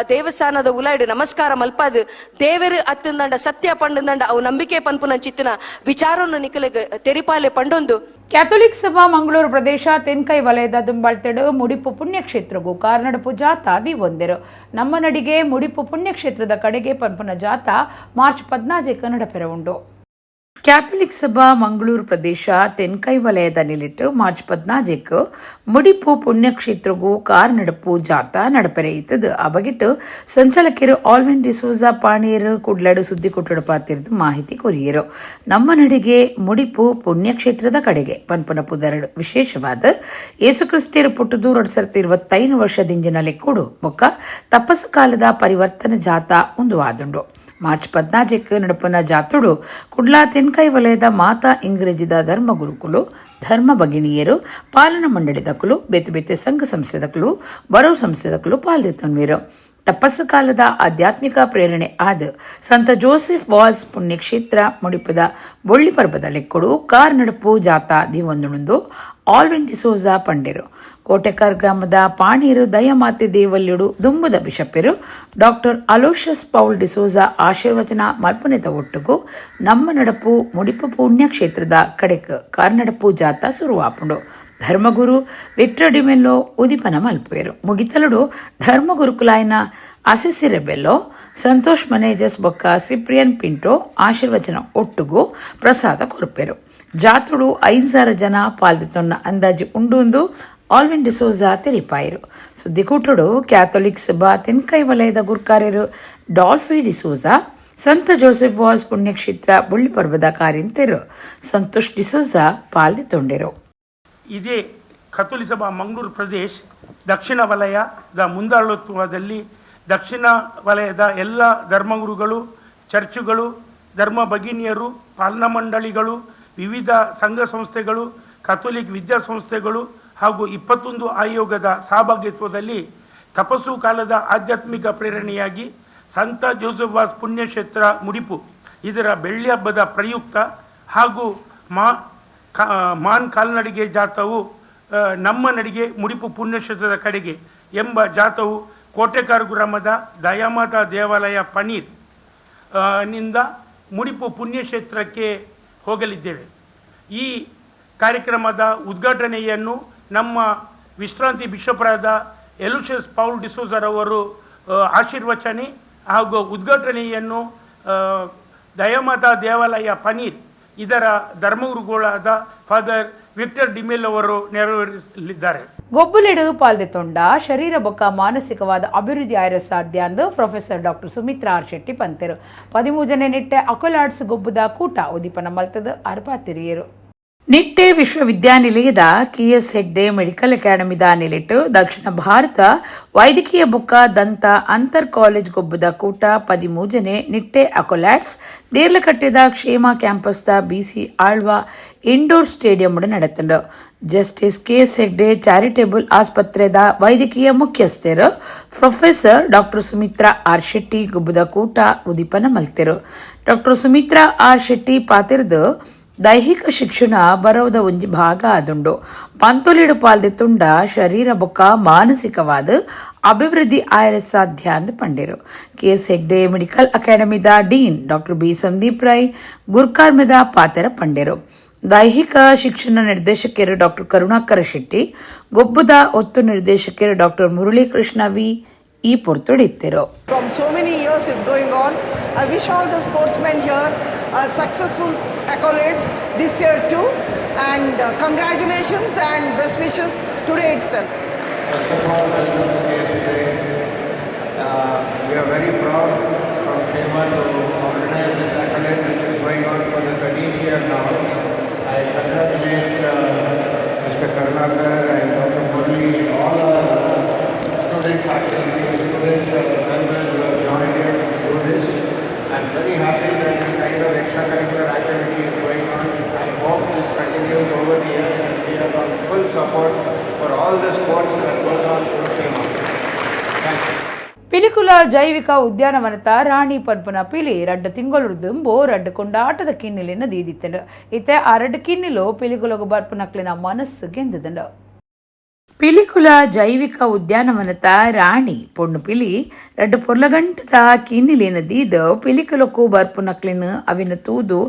ದೇವಸ್ಥಾನದ ಉಲಾಯ್ಡು ನಮಸ್ಕಾರ ಮಲ್ಪಾದು ದೇವರು ಅತ್ತಂದಂಡ ಸತ್ಯ ಪಂಡಂದಂಡ ಅವು ನಂಬಿಕೆ ಪನ್ಪುನ ಚಿತ್ತನ ವಿಚಾರವನ್ನು ನಿಕುಲಿಗ ತೆರಿಪಾಲೆ ಪಂಡೊಂದು. ಕ್ಯಾಥೋಲಿಕ್ ಸಭಾ ಮಂಗಳೂರು ಪ್ರದೇಶ ತೆನ್ಕೈ ವಲಯದ ದುಂಬಾಳ್ತೆಡು ಮುಡಿಪು ಪುಣ್ಯಕ್ಷೇತ್ರಗೂ ಕಾರ್ನಡಪು ಜಾಥಾ ಒಂದೆರು. ನಮ್ಮ ನಡಿಗೆ ಮುಡಿಪು ಪುಣ್ಯಕ್ಷೇತ್ರದ ಕಡೆಗೆ ಪನ್ಪುನ ಜಾಥಾ ಮಾರ್ಚ್ 14 ನಡಪೆರ ಉಂಡು. ಕ್ಯಾಥೋಲಿಕ್ ಸಭಾ ಮಂಗಳೂರು ಪ್ರದೇಶ ತೆನ್ಕೈ ವಲಯದ ನಿಲಿಟ್ಟು ಮಾರ್ಚ್ 14 ಮುಡಿಪು ಪುಣ್ಯಕ್ಷೇತ್ರಗೂ ಕಾರ್ನಡಪು ಜಾಥಾ ನಡಪೆರೆಯಿತದು. ಆ ಬಗೆಟ್ಟು ಸಂಚಾಲಕರು ಆಲ್ವಿನ್ ಡಿಸೋಜಾ ಪಾಣೀರು ಕುಡ್ಲಡು ಸುದ್ದಿ ಕೊಟ್ಟಡು ಪಾತಿರ್ದು ಮಾಹಿತಿ ಕೊರಿಯರು. ನಮ್ಮ ನಡಿಗೆ ಮುಡಿಪು ಪುಣ್ಯಕ್ಷೇತ್ರದ ಕಡೆಗೆ ಪನ್ಪುನ ಪುದರಡು ವಿಶೇಷವಾದ ಯೇಸುಕ್ರಿಸ್ತಿಯರು ಪುಟ್ಟುದು 2025 ವರ್ಷದಿಂಜಿನ ಲೆಕ್ಕುಡು ಬೊಕ್ಕ ತಪಸ್ಸು ಕಾಲದ ಪರಿವರ್ತನೆ ಜಾಥಾ ಒಂದು ಆದುಂಡು. ಮಾರ್ಚ್ 14 ನಡಪನ ಜಾತುಡು ಕುಡ್ಲಾ ತೆನ್ಕೈ ವಲಯದ ಮಾತಾ ಇಂಗ್ರೇಜಿದ ಧರ್ಮಗುರುಕುಲು, ಧರ್ಮ ಭಗಿನಿಯರು, ಪಾಲನ ಮಂಡಳಿದಕುಲು, ಬೇತೆ ಬೇತೆ ಸಂಘ ಸಂಸ್ಥೆದಕುಲು, ಬರವು ಸಂಸ್ಥೆದಕುಲು ಪಾಲ್ದೆತ್ತೊನ್ವೀರು. ತಪಸ್ಸು ಕಾಲದ ಆಧ್ಯಾತ್ಮಿಕ ಪ್ರೇರಣೆ ಆದ ಸಂತ ಜೋಸೆಫ್ ವಾಸ್ ಪುಣ್ಯಕ್ಷೇತ್ರ ಮುಡಿಪದ ಬೊಳ್ಳಿ ಪರ್ಬದ ಲೆಕ್ಕಡು ಕಾರ್ ನಡಪು ಜಾಥಾ ದಿವೊಂದುಣುಂದು ಆಲ್ವಿನ್ ಡಿಸೋಜಾ ಪಂಡೆರು. ಕೋಟೆಕಾರ್ ಗ್ರಾಮದ ಪಾಣೀರು ದಯಮಾತೆ ದೇವಲ್ಯುಡು ದುಂಬುದ ಬಿಷಪಿರು doctor Aloysius Paul D'Souza ಆಶೀರ್ವಚನ ಮಲ್ಪನೆತ ಒಟ್ಟುಗು ನಮ್ಮ ನಡಪು ಮುಡಿಪು ಪುಣ್ಯಕ್ಷೇತ್ರದ ಕಡೆಕ್ ಕಾರ್ನಡಪು ಜಾಥಾ ಸುರುವಾಪುಂಡು. ಧರ್ಮಗುರು ವಿಕ್ಟರ್ ಡಿಮೆಲ್ಲೋ ಉದಿಪನ ಮಲ್ಪುವೆರು. ಮುಗಿತಲುಡು ಧರ್ಮಗುರುಕುಲಾಯನ ಅಸಿಸಿ ರೆಬೆಲ್ಲೋ, ಸಂತೋಷ್ ಮನೇಜಸ್ ಬೊಕ್ಕ ಸಿಪ್ರಿಯನ್ ಪಿಂಟೋ ಆಶೀರ್ವಚನ ಒಟ್ಟುಗು ಪ್ರಸಾದ ಕೊರ್ಪೆರು. ಜಾತುಡು 5000 ಜನ ಪಾಲ್ದಿತೊನ್ನ ಅಂದಾಜು ಉಂಡು ಆಲ್ವಿನ್ ಡಿಸೋಜಾ ತೆರಿಪಾಯರು. ಸುದ್ದಿಕೂಟಡು ಕ್ಯಾಥೋಲಿಕ್ ಸಭಾ ತೆನ್ಕೈ ವಲಯದ ಗುರ್ಕಾರ್ಯರು ಡಾಲ್ಫಿ ಡಿಸೋಜಾ, ಸಂತ ಜೋಸೆಫ್ ವಾಸ್ ಪುಣ್ಯಕ್ಷೇತ್ರ ಬುಳ್ಳಿ ಪರ್ವದ ಕಾರ್ಯಂತೆರು ಸಂತೋಷ್ ಡಿಸೋಜಾ ಪಾಲ್ದಿತೊಂಡೆರು. ಇದೇ ಕಥೋಲಿ ಸಭಾ ಮಂಗಳೂರು ಪ್ರದೇಶ್ ದಕ್ಷಿಣ ವಲಯದ ಮುಂದಾಳತ್ವದಲ್ಲಿ ದಕ್ಷಿಣ ವಲಯದ ಎಲ್ಲ ಧರ್ಮಗುರುಗಳು, ಚರ್ಚುಗಳು, ಧರ್ಮ ಭಗಿನಿಯರು, ಪಾಲನಾ ಮಂಡಳಿಗಳು, ವಿವಿಧ ಸಂಘ ಸಂಸ್ಥೆಗಳು, ಕಥೋಲಿಕ್ ವಿದ್ಯಾಸಂಸ್ಥೆಗಳು ಹಾಗೂ 21 ಆಯೋಗದ ಸಹಭಾಗಿತ್ವದಲ್ಲಿ ತಪಸ್ಸು ಕಾಲದ ಆಧ್ಯಾತ್ಮಿಕ ಪ್ರೇರಣೆಯಾಗಿ ಸಂತ ಜೋಸೆಫ್ ವಾಸ್ ಪುಣ್ಯಕ್ಷೇತ್ರ ಮುಡಿಪು ಇದರ ಬೆಳ್ಳಿ ಹಬ್ಬದ ಪ್ರಯುಕ್ತ ಹಾಗೂ ಮಾನ್ ಕಾಲ್ನಡಿಗೆ ಜಾಥವು ನಮ್ಮ ನಡಿಗೆ ಮುಡಿಪು ಪುಣ್ಯಕ್ಷೇತ್ರದ ಕಡೆಗೆ ಎಂಬ ಜಾಥವು ಕೋಟೆಕಾರು ಗ್ರಾಮದ ದಯಾಮಾತಾ ದೇವಾಲಯ ಪನೀರ್ ನಿಂದ ಮುಡಿಪು ಪುಣ್ಯಕ್ಷೇತ್ರಕ್ಕೆ ಹೋಗಲಿದ್ದೇವೆ. ಈ ಕಾರ್ಯಕ್ರಮದ ಉದ್ಘಾಟನೆಯನ್ನು ನಮ್ಮ ವಿಶ್ರಾಂತಿ ಬಿಷಪ್ರಾದ ಎಲುಷಸ್ ಪೌಲ್ ಡಿಸೋಜರವರು ಆಶೀರ್ವಚನೆ ಹಾಗೂ ಉದ್ಘಾಟನೆಯನ್ನು ದಯಾಮಾತಾ ದೇವಾಲಯ ಪನೀರ್ ಇದರ ಧರ್ಮಗುರುಗಳಾದ ಫಾದರ್ ವಿಕ್ಟರ್ ಡಿಮೇಲ್ ಅವರು ನೆರವೇರಿಸಲಿದ್ದಾರೆ. ಗೊಬ್ಬುಲೆಡು ಪಾಲ್ದೆತೊಂಡ ಶರೀರ ಬೊಕ್ಕ ಮಾನಸಿಕವಾದ ಅಭಿವೃದ್ಧಿ ಆಯರ ಸಾಧ್ಯ ಅಂದು professor doctor Sumitra R Shetty ಪಂತೆರು. 13 ಜನ ನಿಟ್ಟೆ ಅಕೊಲಾಡ್ಸ್ ಗೊಬ್ಬುದ ಕೂಟ ಉದೀಪನ ಮಲ್ತದ ಅರ್ಪಾತಿರಿಯರು. Nitte ವಿಶ್ವವಿದ್ಯಾನಿಲಯದ ಕೆಎಸ್ ಹೆಗ್ಡೆ ಮೆಡಿಕಲ್ ಅಕಾಡೆಮಿದ ನಿಲೆಟ್ಟು ದಕ್ಷಿಣ ಭಾರತ ವೈದ್ಯಕೀಯ ಬೊಕ್ಕ ದಂತ ಅಂತರ್ ಕಾಲೇಜ್ ಗೊಬ್ಬದ ಕೂಟ 13ನೇ ನಿಟ್ಟೆ ಅಕೊಲ್ಯಾಡ್ಸ್ ದೇರ್ಲಕಟ್ಟೆದ ಕ್ಷೇಮ ಕ್ಯಾಂಪಸ್ದ ಬಿಸಿ ಆಳ್ವ ಇಂಡೋರ್ ಸ್ಟೇಡಿಯಂ ನಡೆತಂಡು. Justice KS Hegde charitable ಆಸ್ಪತ್ರೆದ ವೈದ್ಯಕೀಯ ಮುಖ್ಯಸ್ಥರು professor doctor Sumitra R Shetty ಗೊಬ್ಬದ ಕೂಟ ಉದೀಪನ ಮಲ್ತೆರು. ಡಾಕ್ಟರ್ ಸುಮಿತ್ರಾ ಆರ್ ಶೆಟ್ಟಿ ಪಾತಿರ್ದು, ದೈಹಿಕ ಶಿಕ್ಷಣ ಬರೋದ ಒಂಜಿ ಭಾಗ ಆದುಂಡು. ಪಂತೊಲಿಡು ಪಾಲ್ದೆ ತುಂಡ ಶರೀರ ಬೊಕ್ಕ ಮಾನಸಿಕವಾದ ಅಭಿವೃದ್ಧಿ ಆಯರೆ ಸಾಧ್ಯ ಅಂದ್ ಪಂಡೆರು. ಕೆಎಸ್ ಹೆಗ್ಡೆ ಮೆಡಿಕಲ್ ಅಕಾಡೆಮಿದ dean doctor B Sandeep Rai ಗುರ್ಕಾರ್ಮೆದ ಪಾತೆರ ಪಂಡೆರು. ದೈಹಿಕ ಶಿಕ್ಷಣ ನಿರ್ದೇಶಕರು ಡಾಕ್ಟರ್ ಕರುಣಾಕರ ಶೆಟ್ಟಿ, ಗೊಬ್ಬದ ಒತ್ತು ನಿರ್ದೇಶಕರು ಡಾಕ್ಟರ್ ಮುರಳೀಕೃಷ್ಣ ವಿ ಈ ಪೊರ್ತುಡಿತ್ತಿರು. From so many years is going on. I wish all the sportsmen here successful accolades this year too, and congratulations and best wishes today itself. First of all, welcome to KSA. We are very proud from Kshema to organize this accolade, which is going on for the 13th year now. I congratulate Mr. Karnakar and Dr. Murli and all our student faculty, student members who have joined here to do this. I'm very happy that this kind of extracurricular activity is going on. I hope this continues over the years, and we are on full support for all the sports that goes on through Kshema. Thank you. Pilikula ಜೈವಿಕ ಉದ್ಯಾನವನತ ರಾಣಿ ಪನ್ಪುನ ಪಿಲಿ ರಡ್ಡು ತಿಂಗೊಳುಡು ದುಂಬು ರಡ್ಡು ಕೊಂಡಾಟದ ಕಿನ್ನಿಲಿನ ದೀದಿತ್ತಂಡು. ಇತ್ತೆ ಆ ರಡ್ಡು ಕಿನ್ನಿಲು ಪಿಲಿಕುಲಗು ಬರ್ಪುನಕ್ಲಿನ ಮನಸ್ಸು ಗೆಂದದಂಡು. ಪಿಲಿಕುಲ ಜೈವಿಕ ಉದ್ಯಾನವನತ ರಾಣಿ ಪೊಣ್ಣು ಪಿಲಿ ರಡ್ಡು ಪೊರ್ಲಗಂಟದ ಕಿನ್ನಿಲಿನ ದೀದ್ ಪಿಲಿಕುಲಕ್ಕೂ ಬರ್ಪುನಕ್ಲಿನ ಅವಿನ ತೂದು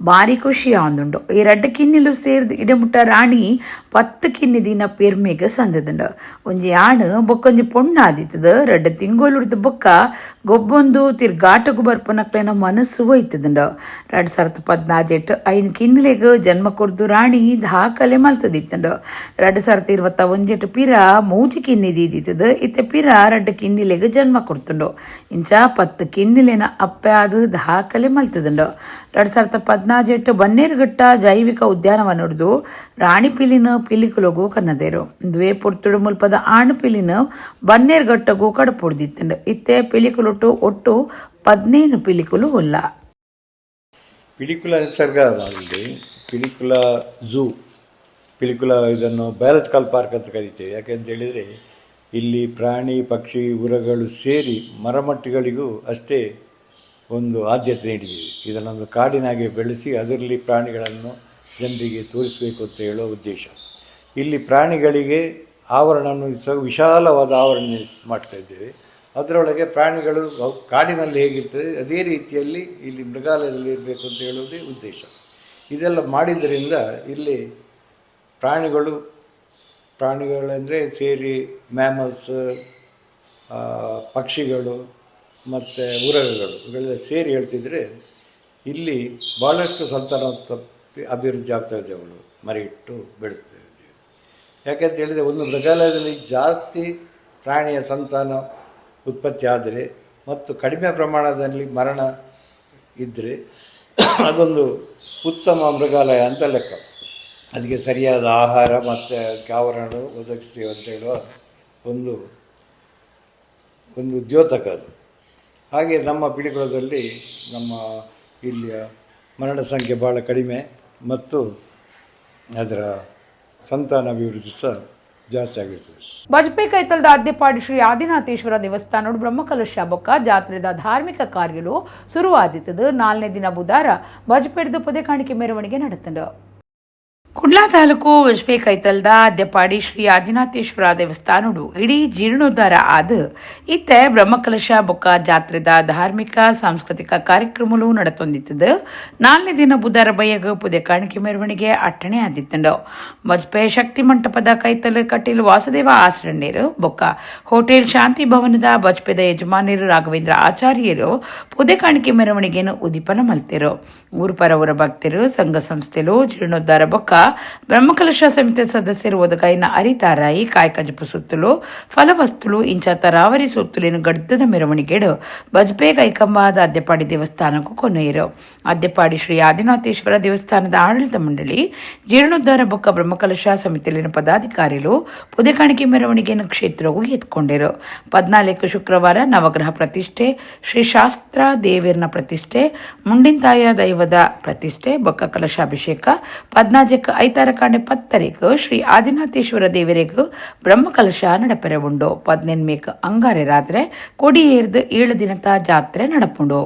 ಬಾರಿ ಖುಷಿ ಆಂದುಂಡು. ಈ ರಡ್ಡು ಕಿನ್ನಿಲು ಸೇರ್ದು ಇಡಮುಟ್ಟ ರಾಣಿ 10 ಕಿನ್ನಿ ದಿನ ಪೆರ್ಮೆಗ್ ಸಂದದಂಡು. ಒಂಜಿ ಆಣು ಬೊಕ್ಕೊಂಜಿ ಪೊಣ್ಣಾದಿತ್ತದ. 2 ತಿಂಗೊಲುಡ್ದು ಬೊಕ್ಕ ಗೊಬ್ಬೊಂದು ತಿರ್ಗಾಟಗು ಬರ್ಪುನಕ್ಲೆನ ಮನಸ್ಸು ಒಯ್ತದಂಡು. 2014ಟ್ 5 ಕಿನ್ನಿಲೆಗ್ ಜನ್ಮ ಕೊರ್ದು ರಾಣಿ ದಾಖಲೆ ಮಲ್ತದಿತ್ತಂಡು. 2021ಟ್ ಪಿರ 3 ಕಿನ್ನಿ ದೀದಿತ್ತದ. ಇತ್ತೆ ಪಿರ 2 ಕಿನ್ನಿಲೆಗ್ ಜನ್ಮ ಕೊಡ್ತುಂಡು. ಇಂಚ 10 ಕಿನ್ನಿಲೆನ ಅಪ್ಪೆ ಆದ್ ದಾಖಲೆ ಮಲ್ತದಂಡು. 2014ಟ್ ಬನ್ನೇರುಘಟ್ಟ ಜೈವಿಕ ಉದ್ಯಾನವನೊಡ್ದು ರಾಣಿ ಪಿಲಿನ ಪಿಲಿಕುಲಗು ಕನ್ನದೇರು. ದ್ವೇ ಪೊರ್ತುಡು ಮುಲ್ಪದ ಆಣು ಪಿಲಿನ ಬನ್ನೇರುಘಟ್ಟಗೂ ಕಡಪುಡ್ದಿತ್ತಂಡು. ಇತ್ತೆ ಪಿಲಿಕುಲುಟು ಒಟ್ಟು 15 ಪಿಲಿಕುಲು ಉಲ್ಲ. ಪಿಲಿಕುಲ ನಿಸರ್ಗದಲ್ಲಿ ಪಿಲಿಕುಲ ಝೂ, ಪಿಲಿಕುಲ ಇದನ್ನು ಬಯಾಲಜಿಕಲ್ ಪಾರ್ಕ್ ಅಂತ ಕರಿತೇವೆ. ಯಾಕೆಂತ ಹೇಳಿದರೆ, ಇಲ್ಲಿ ಪ್ರಾಣಿ, ಪಕ್ಷಿ, ಉರಗಳು ಸೇರಿ ಮರಮಟ್ಟಿಗಳಿಗೂ ಅಷ್ಟೇ ಒಂದು ಆದ್ಯತೆ ನೀಡಿದ್ದೀವಿ. ಇದನ್ನೊಂದು ಕಾಡಿನಾಗೆ ಬೆಳೆಸಿ ಅದರಲ್ಲಿ ಪ್ರಾಣಿಗಳನ್ನು ಜನರಿಗೆ ತೋರಿಸಬೇಕು ಅಂತ ಹೇಳುವ ಉದ್ದೇಶ. ಇಲ್ಲಿ ಪ್ರಾಣಿಗಳಿಗೆ ಆವರಣವನ್ನು ಸಹ ವಿಶಾಲವಾದ ಆವರಣ ಮಾಡ್ತಾ ಇದ್ದೇವೆ. ಅದರೊಳಗೆ ಪ್ರಾಣಿಗಳು ಕಾಡಿನಲ್ಲಿ ಹೇಗಿರ್ತದೆ, ಅದೇ ರೀತಿಯಲ್ಲಿ ಇಲ್ಲಿ ಮೃಗಾಲಯದಲ್ಲಿ ಇರಬೇಕು ಅಂತ ಹೇಳುವುದೇ ಉದ್ದೇಶ. ಇದೆಲ್ಲ ಮಾಡಿದ್ದರಿಂದ ಇಲ್ಲಿ ಪ್ರಾಣಿಗಳು, ಪ್ರಾಣಿಗಳೆಂದರೆ ಸೇರಿ ಮ್ಯಾಮಲ್ಸ್, ಪಕ್ಷಿಗಳು ಮತ್ತು ಉರಗಗಳು, ಇವೆಲ್ಲ ಸೇರಿ ಹೇಳ್ತಿದ್ರೆ ಇಲ್ಲಿ ಭಾಳಷ್ಟು ಸಂತಾನೋತ್ಪತ್ತಿ ಅಭಿವೃದ್ಧಿ ಆಗ್ತಾ ಇದೆ. ಅವುಗಳು ಮರಿಯಿಟ್ಟು ಬೆಳೆಸ್ತಾ ಇದೆ. ಯಾಕೆಂತ ಹೇಳಿದರೆ, ಒಂದು ಮೃಗಾಲಯದಲ್ಲಿ ಜಾಸ್ತಿ ಪ್ರಾಣಿಯ ಸಂತಾನ ಉತ್ಪತ್ತಿ ಆದರೆ ಮತ್ತು ಕಡಿಮೆ ಪ್ರಮಾಣದಲ್ಲಿ ಮರಣ ಇದ್ದರೆ ಅದೊಂದು ಉತ್ತಮ ಮೃಗಾಲಯ ಅಂತ ಲೆಕ್ಕ. ಅದಕ್ಕೆ ಸರಿಯಾದ ಆಹಾರ ಮತ್ತು ಅದಕ್ಕೆ ಆವರಣ ಒದಗಿಸ್ತೀವಿ ಅಂತ ಹೇಳುವ ಒಂದು ಒಂದು ದ್ಯೋತಕ ಅದು. ಹಾಗೆ ನಮ್ಮ ಪಿಲಿಕುಳದಲ್ಲಿ ನಮ್ಮ ಇಲ್ಲಿಯ ಮರಣ ಸಂಖ್ಯೆ ಭಾಳ ಕಡಿಮೆ ಮತ್ತು ಅದರ ಸಂತಾನ ಅಭಿವೃದ್ಧಿ ಸಹ ಜಾಸ್ತಿ ಆಗಿರ್ತದೆ. ಬಜ್ಪೆ ಕೈತಲ್ದ ಅದ್ದೆಪಾಡಿ ಶ್ರೀ ಆದಿನಾಥೇಶ್ವರ ದೇವಸ್ಥಾನೋಡು ಬ್ರಹ್ಮಕಲಶ ಬೊಕ್ಕ ಜಾತ್ರೆದ ಧಾರ್ಮಿಕ ಕಾರ್ಯಲು ಶುರುವಾದಿತ್ತದು. ನಾಲ್ನೇ ದಿನ ಬುಧಾರ ಬಜ್ಪೆಡ್ದು ಪೊದೆ ಕಾಣಿಕೆ ಮೆರವಣಿಗೆ ನಡೆತಂಡು. ಕುಡ್ಲಾ ತಾಲೂಕು ಬಜ್ಪೆ ಕೈತಲ್ದ ಅದ್ದೆಪಾಡಿ ಶ್ರೀ ಆದಿನಾಥೇಶ್ವರ ದೇವಸ್ಥಾನಡು ಇಡೀ ಜೀರ್ಣೋದ್ಧಾರ ಆದ ಇತ್ತೆ ಬ್ರಹ್ಮಕಲಶ ಬೊಕ್ಕ ಜಾತ್ರೆದ ಧಾರ್ಮಿಕ ಸಾಂಸ್ಕೃತಿಕ ಕಾರ್ಯಕ್ರಮಗಳು ನಡತೊಂದಿತ್ತದು. ನಾಲ್ನೇ ದಿನ ಬುಧಾರ ಬಯ್ಯಗ ಪುದೆ ಕಾಣಿಕೆ ಮೆರವಣಿಗೆ ಅಟ್ಟಣೆ ಆದಿತ್ತಂಡು. ಬಜ್ಪೆ ಶಕ್ತಿ ಮಂಟಪದ ಕೈತಲ್ ಕಟೀಲ್ ವಾಸುದೇವ ಆಸರಣ್ಣೇರು ಬೊಕ್ಕ ಹೋಟೆಲ್ ಶಾಂತಿ ಭವನದ ಬಜ್ಪೆದ ಯಜಮಾನರು ರಾಘವೇಂದ್ರ ಆಚಾರ್ಯರು ಪುದೆ ಕಾಣಿಕೆ ಮೆರವಣಿಗೆಯನ್ನು ಉದೀಪನ ಮಲ್ತೆರು. ಊರು ಪರವರ ಭಕ್ತರು, ಸಂಘ ಸಂಸ್ಥೆಲು ಜೀರ್ಣೋದ್ಧಾರ ಬೊಕ್ಕ Brahmakalasha ಸಮಿತಿ ಸದಸ್ಯರು ಒದಗಾಯಿನ ಅರಿತಾರಾಯಿ ಕಾಯ್ಕಜಪು ಸುತ್ತಲು ಫಲವಸ್ತುಲು ಇಂಚ ತರಾವರಿ ಸೊತ್ತುಲೇನು ಗಡ್ಡದ ಮೆರವಣಿಗೆಡು ಬಜ್ಪೆ ಕೈಕಂಬಾದ ಅದ್ಯಪಾಡಿ ದೇವಸ್ಥಾನಕ್ಕೂ ಕೊನೆಯರು. ಅದ್ಯಪಾಡಿ ಶ್ರೀ ಆದಿನಾಥೇಶ್ವರ ದೇವಸ್ಥಾನದ ಆಡಳಿತ ಮಂಡಳಿ ಜೀರ್ಣೋದ್ಧಾರ ಬೊಕ್ಕ ಬ್ರಹ್ಮಕಲಶ ಸಮಿತಿಯಲ್ಲಿನ ಪದಾಧಿಕಾರಿಗಳು ಪುದೆಕಾಣಿಕೆ ಮೆರವಣಿಗೆಯನ್ನು ಕ್ಷೇತ್ರಗೂ ಎತ್ಕೊಂಡಿರು. 14 ಶುಕ್ರವಾರ ನವಗ್ರಹ ಪ್ರತಿಷ್ಠೆ, ಶ್ರೀ ಶಾಸ್ತ್ರ ದೇವಿಯರ್ನ ಪ್ರತಿಷ್ಠೆ, ಮುಂಡಿಂತಾಯ ದೈವದ ಪ್ರತಿಷ್ಠೆ, ಬೊಕ್ಕ ಕಲಶಾಭಿಷೇಕ. 14 ಐತಾರ ಕಾಂಡೆ 10 ಶ್ರೀ ಆದಿನಾಥೇಶ್ವರ ದೇವರಿಗೂ ಬ್ರಹ್ಮಕಲಶ ನಡಪೆರೆ ಉಂಡು. 18 ಅಂಗಾರೆ ರಾತ್ರಿ ಕೊಡಿಯೇರ್ದು 7 ದಿನದ ಜಾತ್ರೆ ನಡಪುಂಡು.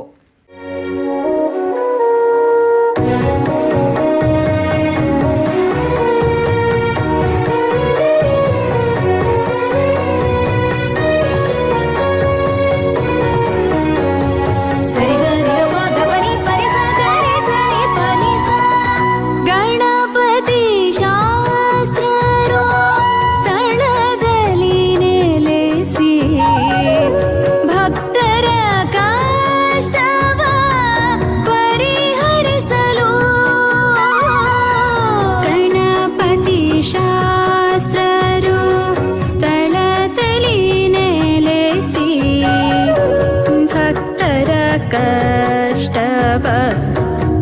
ಕಷ್ಟವ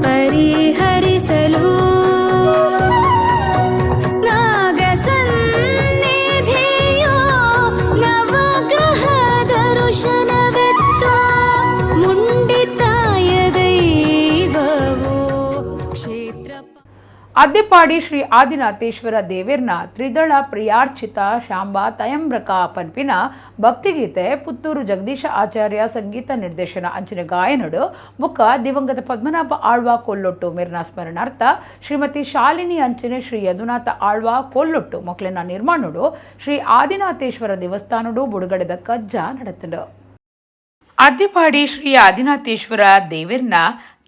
ಪರಿಹರಿಸಲು ನಾಗಸನ್ನಿಧಿಯೋ ನವಗ್ರಹ ದರ್ಶನವೆತ್ತ ಮುಂಡಿತಾಯ ದೈವವೋ ಕ್ಷೇತ್ರ. ಅದ್ದೆಪಾಡಿ ಶ್ರೀ ಆದಿನಾಥೇಶ್ವರ ದೇವಿರ್ನ ತ್ರಿದಳ ಪ್ರಿಯಾರ್ಚಿತ ಶಾಂಬ ತಯಂಬ್ರಕ ಪನ್ಪಿನ ಭಕ್ತಿಗೀತೆ ಪುತ್ತೂರು ಜಗದೀಶ ಆಚಾರ್ಯ ಸಂಗೀತ ನಿರ್ದೇಶನ ಅಂಚಿನ ಗಾಯನಡು ಬುಕ್ಕ ದಿವಂಗತ ಪದ್ಮನಾಭ ಆಳ್ವಾ ಕೊಲ್ಲೊಟ್ಟು ಮಿರ್ನ ಸ್ಮರಣಾರ್ಥ ಶ್ರೀಮತಿ ಶಾಲಿನಿ ಅಂಚನೆ ಶ್ರೀ ಯದುನಾಥ ಆಳ್ವಾ ಕೊಲ್ಲೊಟ್ಟು ಮೊಕ್ಲಿನ ನಿರ್ಮಾಣುಡು ಶ್ರೀ ಆದಿನಾಥೇಶ್ವರ ದೇವಸ್ಥಾನಡು ಬುಡುಗಡೆದ ಕಜ್ಜ ನಡೆತಂಡು. ಅದ್ದೆಪಾಡಿ ಶ್ರೀ ಆದಿನಾಥೇಶ್ವರ ದೇವಿರ್ನ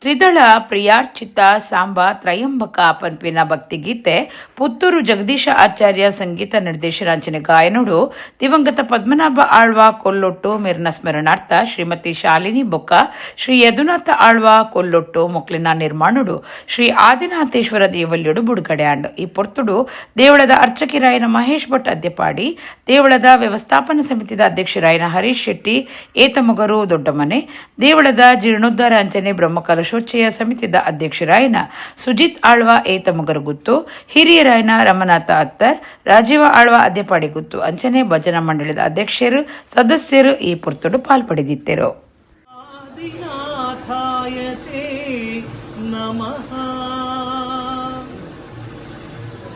ತ್ರಿದಳ ಪ್ರಿಯಾರ್ಚಿತ ಸಾಂಬ ತ್ರಯಂಬಕ ಪನ್ಪಿನ ಭಕ್ತಿಗೀತೆ ಪುತ್ತೂರು ಜಗದೀಶ ಆಚಾರ್ಯ ಸಂಗೀತ ನಿರ್ದೇಶನಾಂಚನೆ ಗಾಯನುಡು ದಿವಂಗತ ಪದ್ಮನಾಭ ಆಳ್ವಾ ಕೊಲ್ಲೊಟ್ಟು ಮಿರ್ನ ಸ್ಮರಣಾರ್ಥ ಶ್ರೀಮತಿ ಶಾಲಿನಿ ಬೊಕ್ಕ ಶ್ರೀ ಯದುನಾಥ ಆಳ್ವಾ ಕೊಲ್ಲೊಟ್ಟು ಮೊಕ್ಲಿನ ನಿರ್ಮಾಣುಡು ಶ್ರೀ ಆದಿನಾಥೇಶ್ವರ ದೇವಲ್ಯಡು ಬುಡುಗಡೆ ಆಂಡ್. ಈ ಪೊರ್ತುಡು ದೇವಳದ ಅರ್ಚಕಿರಾಯನ ಮಹೇಶ್ ಭಟ್ ಅದ್ಯಪಾಡಿ, ದೇವಳದ ವ್ಯವಸ್ಥಾಪನಾ ಸಮಿತಿದ ಅಧ್ಯಕ್ಷರಾಯನ ಹರೀಶ್ ಶೆಟ್ಟಿ ಏತಮೊಗರು ದೊಡ್ಡಮನೆ, ದೇವಳದ ಜೀರ್ಣೋದ್ಧಾರ ಅಂಚನೆ ಬ್ರಹ್ಮಕಲಶೋಚ್ಚಯ ಸಮಿತಿದ ಅಧ್ಯಕ್ಷರಾಯನ ಸುಜಿತ್ ಆಳ್ವಾ ಏತಮೊಗರು ಗುತ್ತು, ಹಿರಿಯರಾಯನ ರಮನಾಥ ಅತ್ತರ್, ರಾಜೀವ ಆಳ್ವಾ ಅದ್ಯಪಾಡಿ ಗುತ್ತು ಅಂಚನೆ ಭಜನಾ ಮಂಡಳಿದ ಅಧ್ಯಕ್ಷರು ಸದಸ್ಯರು ಈ ಪುರ್ತುಡು ಪಾಲ್ಪಡೆದಿದ್ದರು.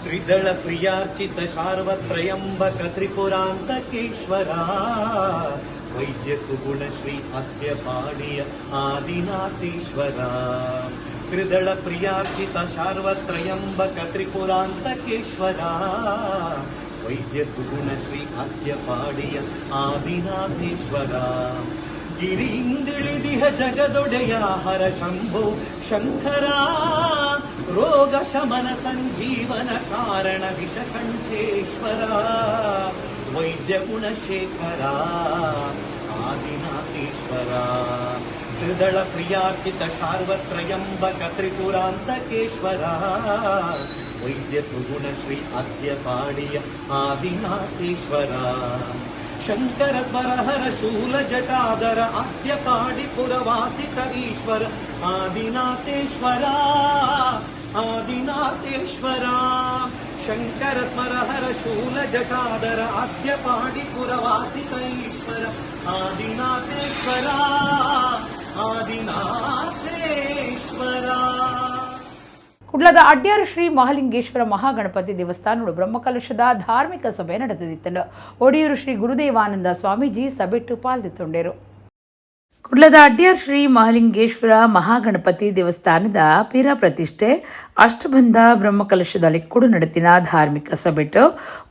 ತ್ರಿದಳ ಪ್ರಿಯಾರ್ಚಿತ ಶಾರ್ವತ್ರಯಂಬಕ ತ್ರಿಪುರಾಂತಕೇಶ್ವರ ವೈದ್ಯ ಸುಗುಣ ಶ್ರೀ ಅದ್ಯಪಾಡಿಯ ಆದಿನಾಥೇಶ್ವರ. ತ್ರಿದಳ ಪ್ರಿಯಾರ್ಚಿತ ಶಾರ್ವತ್ರಯಂಬಕ ತ್ರಿಪುರಾಂತಕೇಶ್ವರ ವೈದ್ಯ ಸುಗುಣ ಶ್ರೀ ಅದ್ಯಪಾಡಿಯ ಆದಿನಾಥೇಶ್ವರ. ಗಿರಿಂದಿಳಿದಿಹ ಜಗದೊಡೆಯ ಹರ ಶಂಭೋ ಶಂಕರ ರೋಗ ಶಮನ ಸಂಜೀವನ ಕಾರಣ ವಿಷಕಂಠೇಶ್ವರ ವೈದ್ಯ ಗುಣಶೇಖರ ಆದಿನಾಥೇಶ್ವರ. ತ್ರಿದಳ ಪ್ರಿಯಾರ್ಚಿತ ಶಾರ್ವತ್ರಯಂಬಕ ತ್ರಿಪುರಾಂತಕೇಶ್ವರ ವೈದ್ಯ ಸುಗುಣ ಶ್ರೀ ಅದ್ಯಪಾಡಿಯ ಆದಿನಾಥೇಶ್ವರ. ಶಂಕರ ಸ್ವರಹರ ಶೂಲ ಜಟಾಧರ ಅದ್ಯಪಾಡಿ ಪುರವಾಸಿತ ಈಶ್ವರ ಆದಿನಾಥೇಶ್ವರ ಆದಿನಾಥೇಶ್ವರ. ಶಂಕರ ಸ್ಮರಹರ ಶೂಲ ಜಟಾಧರ ಅದ್ಯಪಾಡಿ ಪುರವಾಸಿತ ಈಶ್ವರ ಆದಿನಾಥೇಶ್ವರ ಆದಿನಾಥೇಶ್ವರ. ಕುಡ್ಲದ ಅಡ್ಯಾರು ಶ್ರೀ ಮಹಾಲಿಂಗೇಶ್ವರ ಮಹಾಗಣಪತಿ ದೇವಸ್ಥಾನಗಳು ಬ್ರಹ್ಮಕಲಶದ ಧಾರ್ಮಿಕ ಸಭೆ ನಡೆದಿತ್ತು. ಒಡಿಯೂರು ಶ್ರೀ ಗುರುದೇವಾನಂದ ಸ್ವಾಮೀಜಿ ಸಭೆಟ್ಟು ಪಾಲ್ದಿತ್ತೊಂಡರು. ಕುಡ್ಲದ ಅಡ್ಯಾರ್ ಶ್ರೀ ಮಹಾಲಿಂಗೇಶ್ವರ ಮಹಾಗಣಪತಿ ದೇವಸ್ಥಾನದ ಪೀರ ಪ್ರತಿಷ್ಠೆ ಅಷ್ಟಬಂಧ ಬ್ರಹ್ಮಕಲಶದ ಲಿಕ್ಕುಡು ನಡೆತಿನ ಧಾರ್ಮಿಕ ಸಭೆಟ್ಟು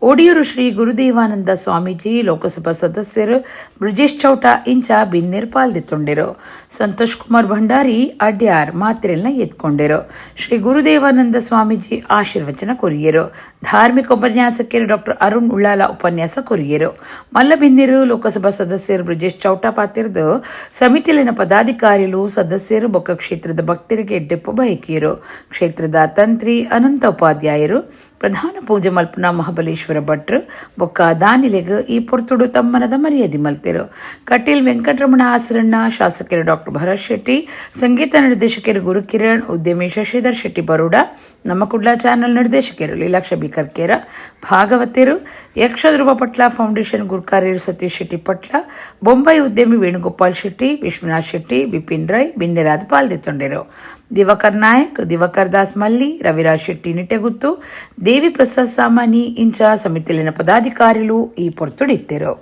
ಒಡಿಯೂರು ಶ್ರೀ ಗುರುದೇವಾನಂದ ಸ್ವಾಮೀಜಿ, ಲೋಕಸಭಾ ಸದಸ್ಯರು ಬ್ರಿಜೇಶ್ ಚೌಟ ಇಂಚ ಬಿನ್ನೇರ್ ಪಾಲ್ದಿತ್ತೊಂಡಿರು. ಸಂತೋಷ್ ಕುಮಾರ್ ಭಂಡಾರಿ ಅಡ್ಯಾರ್ ಮಾತ್ರೆಲ್ನ ಎತ್ಕೊಂಡಿರು. ಶ್ರೀ ಗುರುದೇವಾನಂದ ಸ್ವಾಮೀಜಿ ಆಶೀರ್ವಚನ ಕೊರಿಯರು. ಧಾರ್ಮಿಕ ಉಪನ್ಯಾಸಕರು ಡಾಕ್ಟರ್ ಅರುಣ್ ಉಳ್ಳಾಲ ಉಪನ್ಯಾಸ ಕೊರಿಯರು. ಮಲ್ಲಬಿನ್ನಿರು ಲೋಕಸಭಾ ಸದಸ್ಯರು ಬ್ರಿಜೇಶ್ ಚೌಟ ಪಾತಿರ್ದು ಸಮಿತಿಯಲ್ಲಿನ ಪದಾಧಿಕಾರಿಗಳು ಸದಸ್ಯರು ಬೊಕ್ಕ ಕ್ಷೇತ್ರದ ಭಕ್ತರಿಗೆ ಎಡ್ಡೆಪ್ಪು ಬಯಕಿಯರು. ಕ್ಷೇತ್ರದ ದೇವಸ್ಥಾನದ ತಂತ್ರಿ ಅನಂತ ಉಪಾಧ್ಯಾಯರು ಪ್ರಧಾನ ಪೂಜೆ ಮಲ್ಪನ ಮಹಾಬಲೇಶ್ವರ ಭಟ್ರು ಬೊಕ್ಕ ದಾನಿಲೆಗ್ ಈ ಪೊರ್ತುಡು ತಮ್ಮನದ ಮರ್ಯಾದೆ ಮಲ್ತೆರು. ಕಟೀಲ್ ವೆಂಕಟರಮಣ ಆಸರಣ್ಣ, ಶಾಸಕರು ಡಾಕ್ಟರ್ ಭರತ್ ಶೆಟ್ಟಿ, ಸಂಗೀತ ನಿರ್ದೇಶಕರು ಗುರುಕಿರಣ್, ಉದ್ಯಮಿ ಶಶಿಧರ್ ಶೆಟ್ಟಿ ಬರೋಡ, ನಮ್ಮ ಕುಡ್ಲ ಚಾನೆಲ್ ನಿರ್ದೇಶಕರು ಲೀಲಾಕ್ಷ ಬಿ ಕರ್ಕೇರ, ಭಾಗವತರು, ಯಕ್ಷಧ್ರುವ ಪಟ್ಲ ಫೌಂಡೇಶನ್ ಗುರ್ಕಾರ್ಯರು ಸತೀಶ್ ಶೆಟ್ಟಿ ಪಟ್ಲ, ಬೊಂಬೈ ಉದ್ಯಮಿ ವೇಣುಗೋಪಾಲ್ ಶೆಟ್ಟಿ, ವಿಶ್ವನಾಥ್ ಶೆಟ್ಟಿ, ಬಿಪಿನ್ ರೈ ಬಿನ್ನೆರಾದ ಪಾಲ್ದೆತ್ತೊಂಡೆರು. ದಿವಾಕರ್ ನಾಯಕ್, ದಿವಾಕರ್ ದಾಸ್ ಮಲ್ಲಿ, ರವಿರಾಜ್ ಶೆಟ್ಟಿ ನಿಟ್ಟೆಗುತ್ತು, ದೇವಿ ಪ್ರಸಾದ್ ಸಾಮಾನಿ ಇಂಚ ಸಮಿತಿಲಿನ ಪದಾಧಿಕಾರಿಲು ಈ ಪೊರ್ತುಡಿತ್ತೆರು.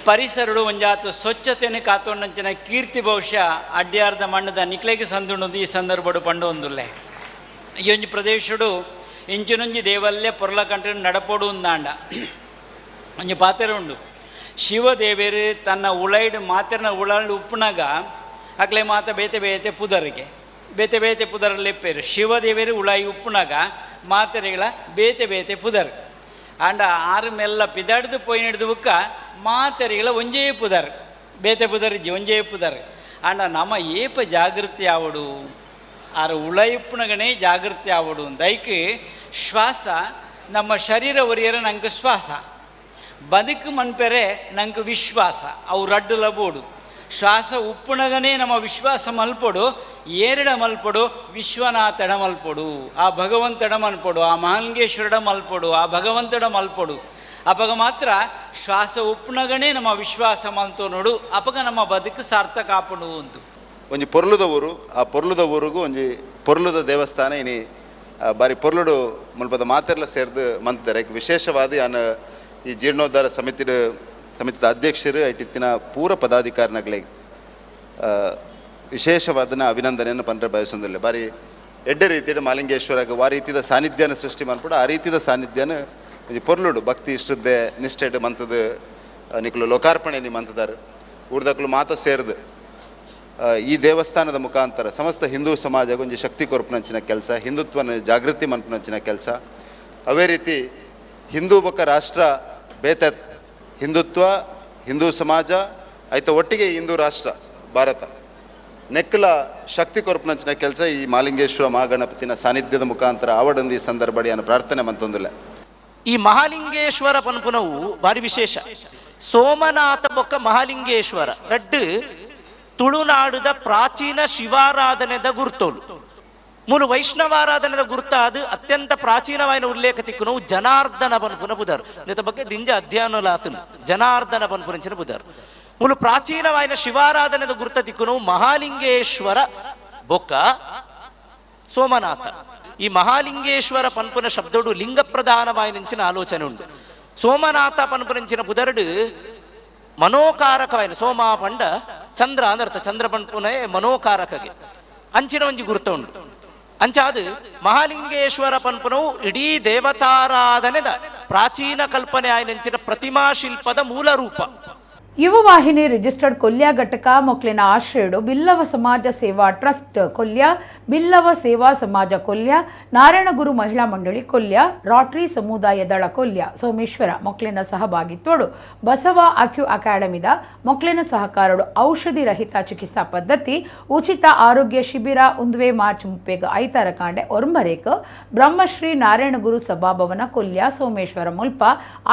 ಪರಿಸರಡು ಒಂಜಾತು ಸ್ವಚ್ಛತೆಯನ್ನು ಕಾತೊಂಡಂಚಿನ ಕೀರ್ತಿ ಬಹುಶಃ ಅಡ್ಯಾರ್ದ ಮಣ್ಣದ ನಿಕ್ಲೆಗೆ ಸಂದುಂಡು ಈ ಸಂದರ್ಭಡು ಪಂಡು ಒಂದುಲ್ಲೆ. ಈ ಒಂಜಿ ಪ್ರದೇಶಡು ಇಂಚಿನೊಂಜಿ ದೇವಲ್ಯ ಪೊರ್ಲಕಂಠ ನಡಪೊಡು ಉಂದಾಂಡ ಒಂಜಿ ಪಾತೆರ ಉಂಡು. ಶಿವದೇವರು ತನ್ನ ಉಳೈಡು ಮಾತೆರ್ನ ಉಳಾಂಡು ಉಪ್ಪುನಾಗ ಅಕ್ಲೆ ಮಾತ ಬೇತೆ ಬೇತೆ ಪುದರಿಗೆ ಬೇತೆ ಬೇತೆ ಪುದರಲ್ಲಿ ಶಿವದೇವರು ಉಳಾಯಿ ಉಪ್ಪುನಾಗ ಮಾತೆರೆಗಳ ಬೇತೆ ಬೇತೆ ಪುದರ್ ಆಂಡ ಆರು ಮೆಲ್ಲ ಪಿದಾಡ್ದು ಪೋಯಿನಿಡ್ದು ಬುಕ್ಕ ಮಾತೆರೆಗಳ ಒಂಜೇ ಪುದರ್ ಬೇತೆ ಪುದರ್ ಇಜ್ಜಿ ಒಂಜೇ ಪುದರ್. ಆಂಡ ನಮ ಏಪ ಜಾಗೃತಿ ಆವಡು ಆರು ಉಳಯಿಪ್ಪುನಗನೇ ಜಾಗೃತಿ ಆವಡು ದೈಕ್ ಶ್ವಾಸ ನಮ್ಮ ಶರೀರ ಒರಿಯರ ನಂಗೆ ಶ್ವಾಸ ಬದುಕು ಮನ್ಪೆರೆ ನಂಗೆ ವಿಶ್ವಾಸ ಅವು ರಡ್ಡುಲ ಬೋಡು. ಶ್ವಾಸ ಉಪ್ಪುನಗನೇ ನಮ್ಮ ವಿಶ್ವಾಸ ಮಲ್ಪೊಡು, ಏರಡ ಮಲ್ಪೊಡು, ವಿಶ್ವನಾಥಡ ಮಲ್ಪೊಡು, ಆ ಭಗವಂತಡ ಮಲ್ಪೊಡು, ಆ ಮಹಾಲಿಂಗೇಶ್ವರಡ ಮಲ್ಪೊಡು, ಆ ಭಗವಂತಡ ಮಲ್ಪೊಡು. ಅಪಗ ಮಾತ್ರ ಶ್ವಾಸ ಉಪ್ಪುನಗನೇ ನಮ್ಮ ವಿಶ್ವಾಸ ಮಲ್ತೋ ನೋಡು, ಅಪಗ ನಮ್ಮ ಬದುಕು ಸಾರ್ಥಕ ಆಪುಂಡು ಅಂತು. ಒಂಜಿ ಪೊರ್ಲುದ ಊರು, ಆ ಪೊರ್ಲುದ ಊರಿಗೂ ಒಂಜಿ ಪೊರ್ಲುದ ದೇವಸ್ಥಾನ ಇನಿ ಬಾರಿ ಪೊರ್ಲುಡು ಮುಲ್ಪದ ಮಾತೆರ್ಲ ಸೇರ್ದು ಮಂತಾರೆ. ವಿಶೇಷವಾದ ಯಾನ್ ಈ ಜೀರ್ಣೋದ್ಧಾರ ಸಮಿತಿದ ಅಧ್ಯಕ್ಷರು ಐಟಿತ್ತಿನ ಪೂರ ಪದಾಧಿಕಾರಿನಗಳಿಗೆ ವಿಶೇಷವಾದನ ಅಭಿನಂದನೆಯನ್ನು ಪಂಡ್ರೆ ಬಯಸೊಂದಿಲ್ಲ. ಬಾರಿ ಎಡ್ಡೆ ರೀತಿಯ ಮಾಲಿಂಗೇಶ್ವರಾಗ ಆ ರೀತಿಯ ಸಾನ್ನಿಧ್ಯನ ಸೃಷ್ಟಿ ಮನ್ಪುಡು, ಆ ರೀತಿಯ ಸಾನ್ನಿಧ್ಯನ ಒಂಜಿ ಪೊರ್ಲುಡು ಭಕ್ತಿ ಶ್ರದ್ಧೆ ನಿಷ್ಠೆಡ್ ಮಂತದ ನಿಕುಲು ಲೋಕಾರ್ಪಣೆ ಮಂತದಾರು ಊರ್ದಕ್ಲು ಮಾತ ಸೇರ್ದು ಈ ದೇವಸ್ಥಾನದ ಮುಖಾಂತರ ಸಮಸ್ತ ಹಿಂದೂ ಸಮಾಜಕ್ಕೆ ಒಂಜಿ ಶಕ್ತಿ ಕೊರ್ಪುನಂಚಿನ ಕೆಲಸ, ಹಿಂದುತ್ವನ ಜಾಗೃತಿ ಮನ್ಪುನಂಚಿನ ಕೆಲಸ. ಅವೇ ರೀತಿ ಹಿಂದೂ ಬೊಕ್ಕ ರಾಷ್ಟ್ರ ಬೇತತ್ ಹಿಂದುತ್ವ ಹಿಂದೂ ಸಮಾಜ ಆಯ್ತ ಒಟ್ಟಿಗೆ ಹಿಂದೂ ರಾಷ್ಟ್ರ ಭಾರತ ನೆಕ್ಕಲ ಶಕ್ತಿ ಕೊರ್ಪುನಂಚಿನ ಕೆಲಸ ಈ ಮಾಲಿಂಗೇಶ್ವರ ಮಹಾಗಣಪತಿನ ಸಾನ್ನಿಧ್ಯದ ಮುಖಾಂತರ ಆವಡಂದು ಈ ಸಂದರ್ಭಡಿಯನ್ನು ಪ್ರಾರ್ಥನೆ ಮಂತೊಂದಿಲ್ಲ. ಈ ಮಹಾಲಿಂಗೇಶ್ವರ ಪನ್ಪುನವು ಭಾರಿ ವಿಶೇಷ. ಸೋಮನಾಥ ಬೊಕ್ಕ ಮಹಾಲಿಂಗೇಶ್ವರ ರಡ್ಡು ತುಳುನಾಡುದ ಪ್ರಾಚೀನ ಶಿವಾರಾಧನೆದ ಗುರ್ತೋಲು. ಮೂಲು ವೈಷ್ಣವಾರಾಧನೆದ ಗುರ್ತಾದ ಅತ್ಯಂತ ಪ್ರಾಚೀನವಾದ ಉಲ್ಲೇಖ ತಿಕ್ಕುನವು ಜನಾರ್ದನ ಪನ್ಪುನ ಬುಧರು. ಇದರ ಬಗ್ಗೆ ದಿಂಜ ಅಧ್ಯಯನಲಾತನು ಜನಾರ್ದನ ಪನ್ಪುನಂಚಿನ ಬುಧರು. ಮೂಲು ಪ್ರಾಚೀನವಾದ ಶಿವಾರಾಧನೆದ ಗುರ್ತ ತಿಕ್ಕುನವು ಮಹಾಲಿಂಗೇಶ್ವರ ಬೊಕ್ಕ ಸೋಮನಾಥ. ಈ ಮಹಾಲಿಂಗೇಶ್ವರ ಪನ್ಪುನ ಶಬ್ದಡು ಲಿಂಗ ಪ್ರಧಾನವಾಯಿನಂಚಿನ ಆಲೋಚನೆ ಉಂಟು. ಸೋಮನಾಥ ಪನ್ಪುನಂಚಿನ ಬುಧರುಡು ಮನೋಕಾರಕವಾಯಿನ ಸೋಮ ಪಂಡ ಚಂದ್ರ ಅಂದರ್ಥ ಚಂದ್ರ ಪನ್ಪುನೇ ಮನೋಕಾರಕಗೆ ಅಂಚಿನ ಒಂಜಿ ಗುರುತ ಉಂಟು. ಅಂಚಾದು ಮಹಾಲಿಂಗೇಶ್ವರ ಪನ್ಪುನವು ಇಡೀ ದೇವತಾರಾಧನೆದ ಪ್ರಾಚೀನ ಕಲ್ಪನೆ ಆಯಿನಂಚಿನ ಪ್ರತಿಮಾ ಶಿಲ್ಪದ ಮೂಲ ರೂಪ. ಯುವ ವಾಹಿನಿ ರಿಜಿಸ್ಟರ್ಡ್ ಕೊಲ್ಯ ಘಟಕ ಮೊಕ್ಲಿನ ಆಶ್ರಯಡು ಬಿಲ್ಲವ ಸಮಾಜ ಸೇವಾ ಟ್ರಸ್ಟ್ ಕೊಲ್ಯ, ಬಿಲ್ಲವ ಸೇವಾ ಸಮಾಜ ಕೊಲ್ಯ, ನಾರಾಯಣಗುರು ಮಹಿಳಾ ಮಂಡಳಿ ಕೊಲ್ಯ, ರಾಟ್ರಿ ಸಮುದಾಯ ದಳ ಕೊಲ್ಯ ಸೋಮೇಶ್ವರ ಮೊಕ್ಲಿನ ಸಹಭಾಗಿತ್ವಡು ಬಸವ ಅಕ್ಯು ಅಕಾಡೆಮಿದ ಮೊಕ್ಲಿನ ಸಹಕಾರಡು ಔಷಧಿ ರಹಿತ ಚಿಕಿತ್ಸಾ ಪದ್ಧತಿ ಉಚಿತ ಆರೋಗ್ಯ ಶಿಬಿರ ಉಂದುವೆ ಮಾರ್ಚ್ 30 ಐತಾರ ಕಾಂಡೆ ಒರ್ಂಬರೇಕ್ ಬ್ರಹ್ಮಶ್ರೀ ನಾರಾಯಣಗುರು ಸಭಾಭವನ ಕೊಲ್ಯ ಸೋಮೇಶ್ವರ ಮುಲ್ಪ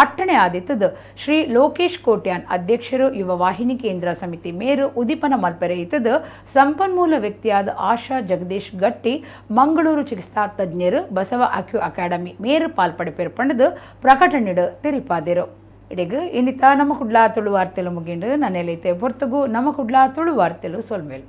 ಅಟ್ಟಣೆ ಆದಿತ್ತದು. ಶ್ರೀ ಲೋಕೇಶ್ ಕೋಟ್ಯಾನ್ ಅಧ್ಯಕ್ಷ ಯುವ ವಾಹಿನಿ ಕೇಂದ್ರ ಸಮಿತಿ ಮೇರು ಉದೀಪನ ಮಲ್ಪೆರೆ ಇತ್ತದು. ಸಂಪನ್ಮೂಲ ವ್ಯಕ್ತಿಯಾದ ಆಶಾ ಜಗದೀಶ್ ಗಟ್ಟಿ ಮಂಗಳೂರು ಚಿಕಿತ್ಸಾ ತಜ್ಞರು ಬಸವ ಅಕ್ಯು ಅಕಾಡೆಮಿ ಮೇರು ಪಾಲ್ಪಡೆಪೇರು ಪಂಡದು ಪ್ರಕಟಣೆಡು ತೆರಿಪಾದಿರು. ಇಡೀಗ ಇನ್ನಿತ ನಮ್ಮ ಕುಡ್ಲಾ ತುಳು ವಾರ್ತೆಲು ಮುಗಿಂಡು ನನ್ನೆಲೈತೆ ಪೊರ್ತುಗು ನಮ್ಮ ಕುಡ್ಲಾ ತುಳು ವಾರ್ತೆಲು ಸೊಲ್ಮೇಲು.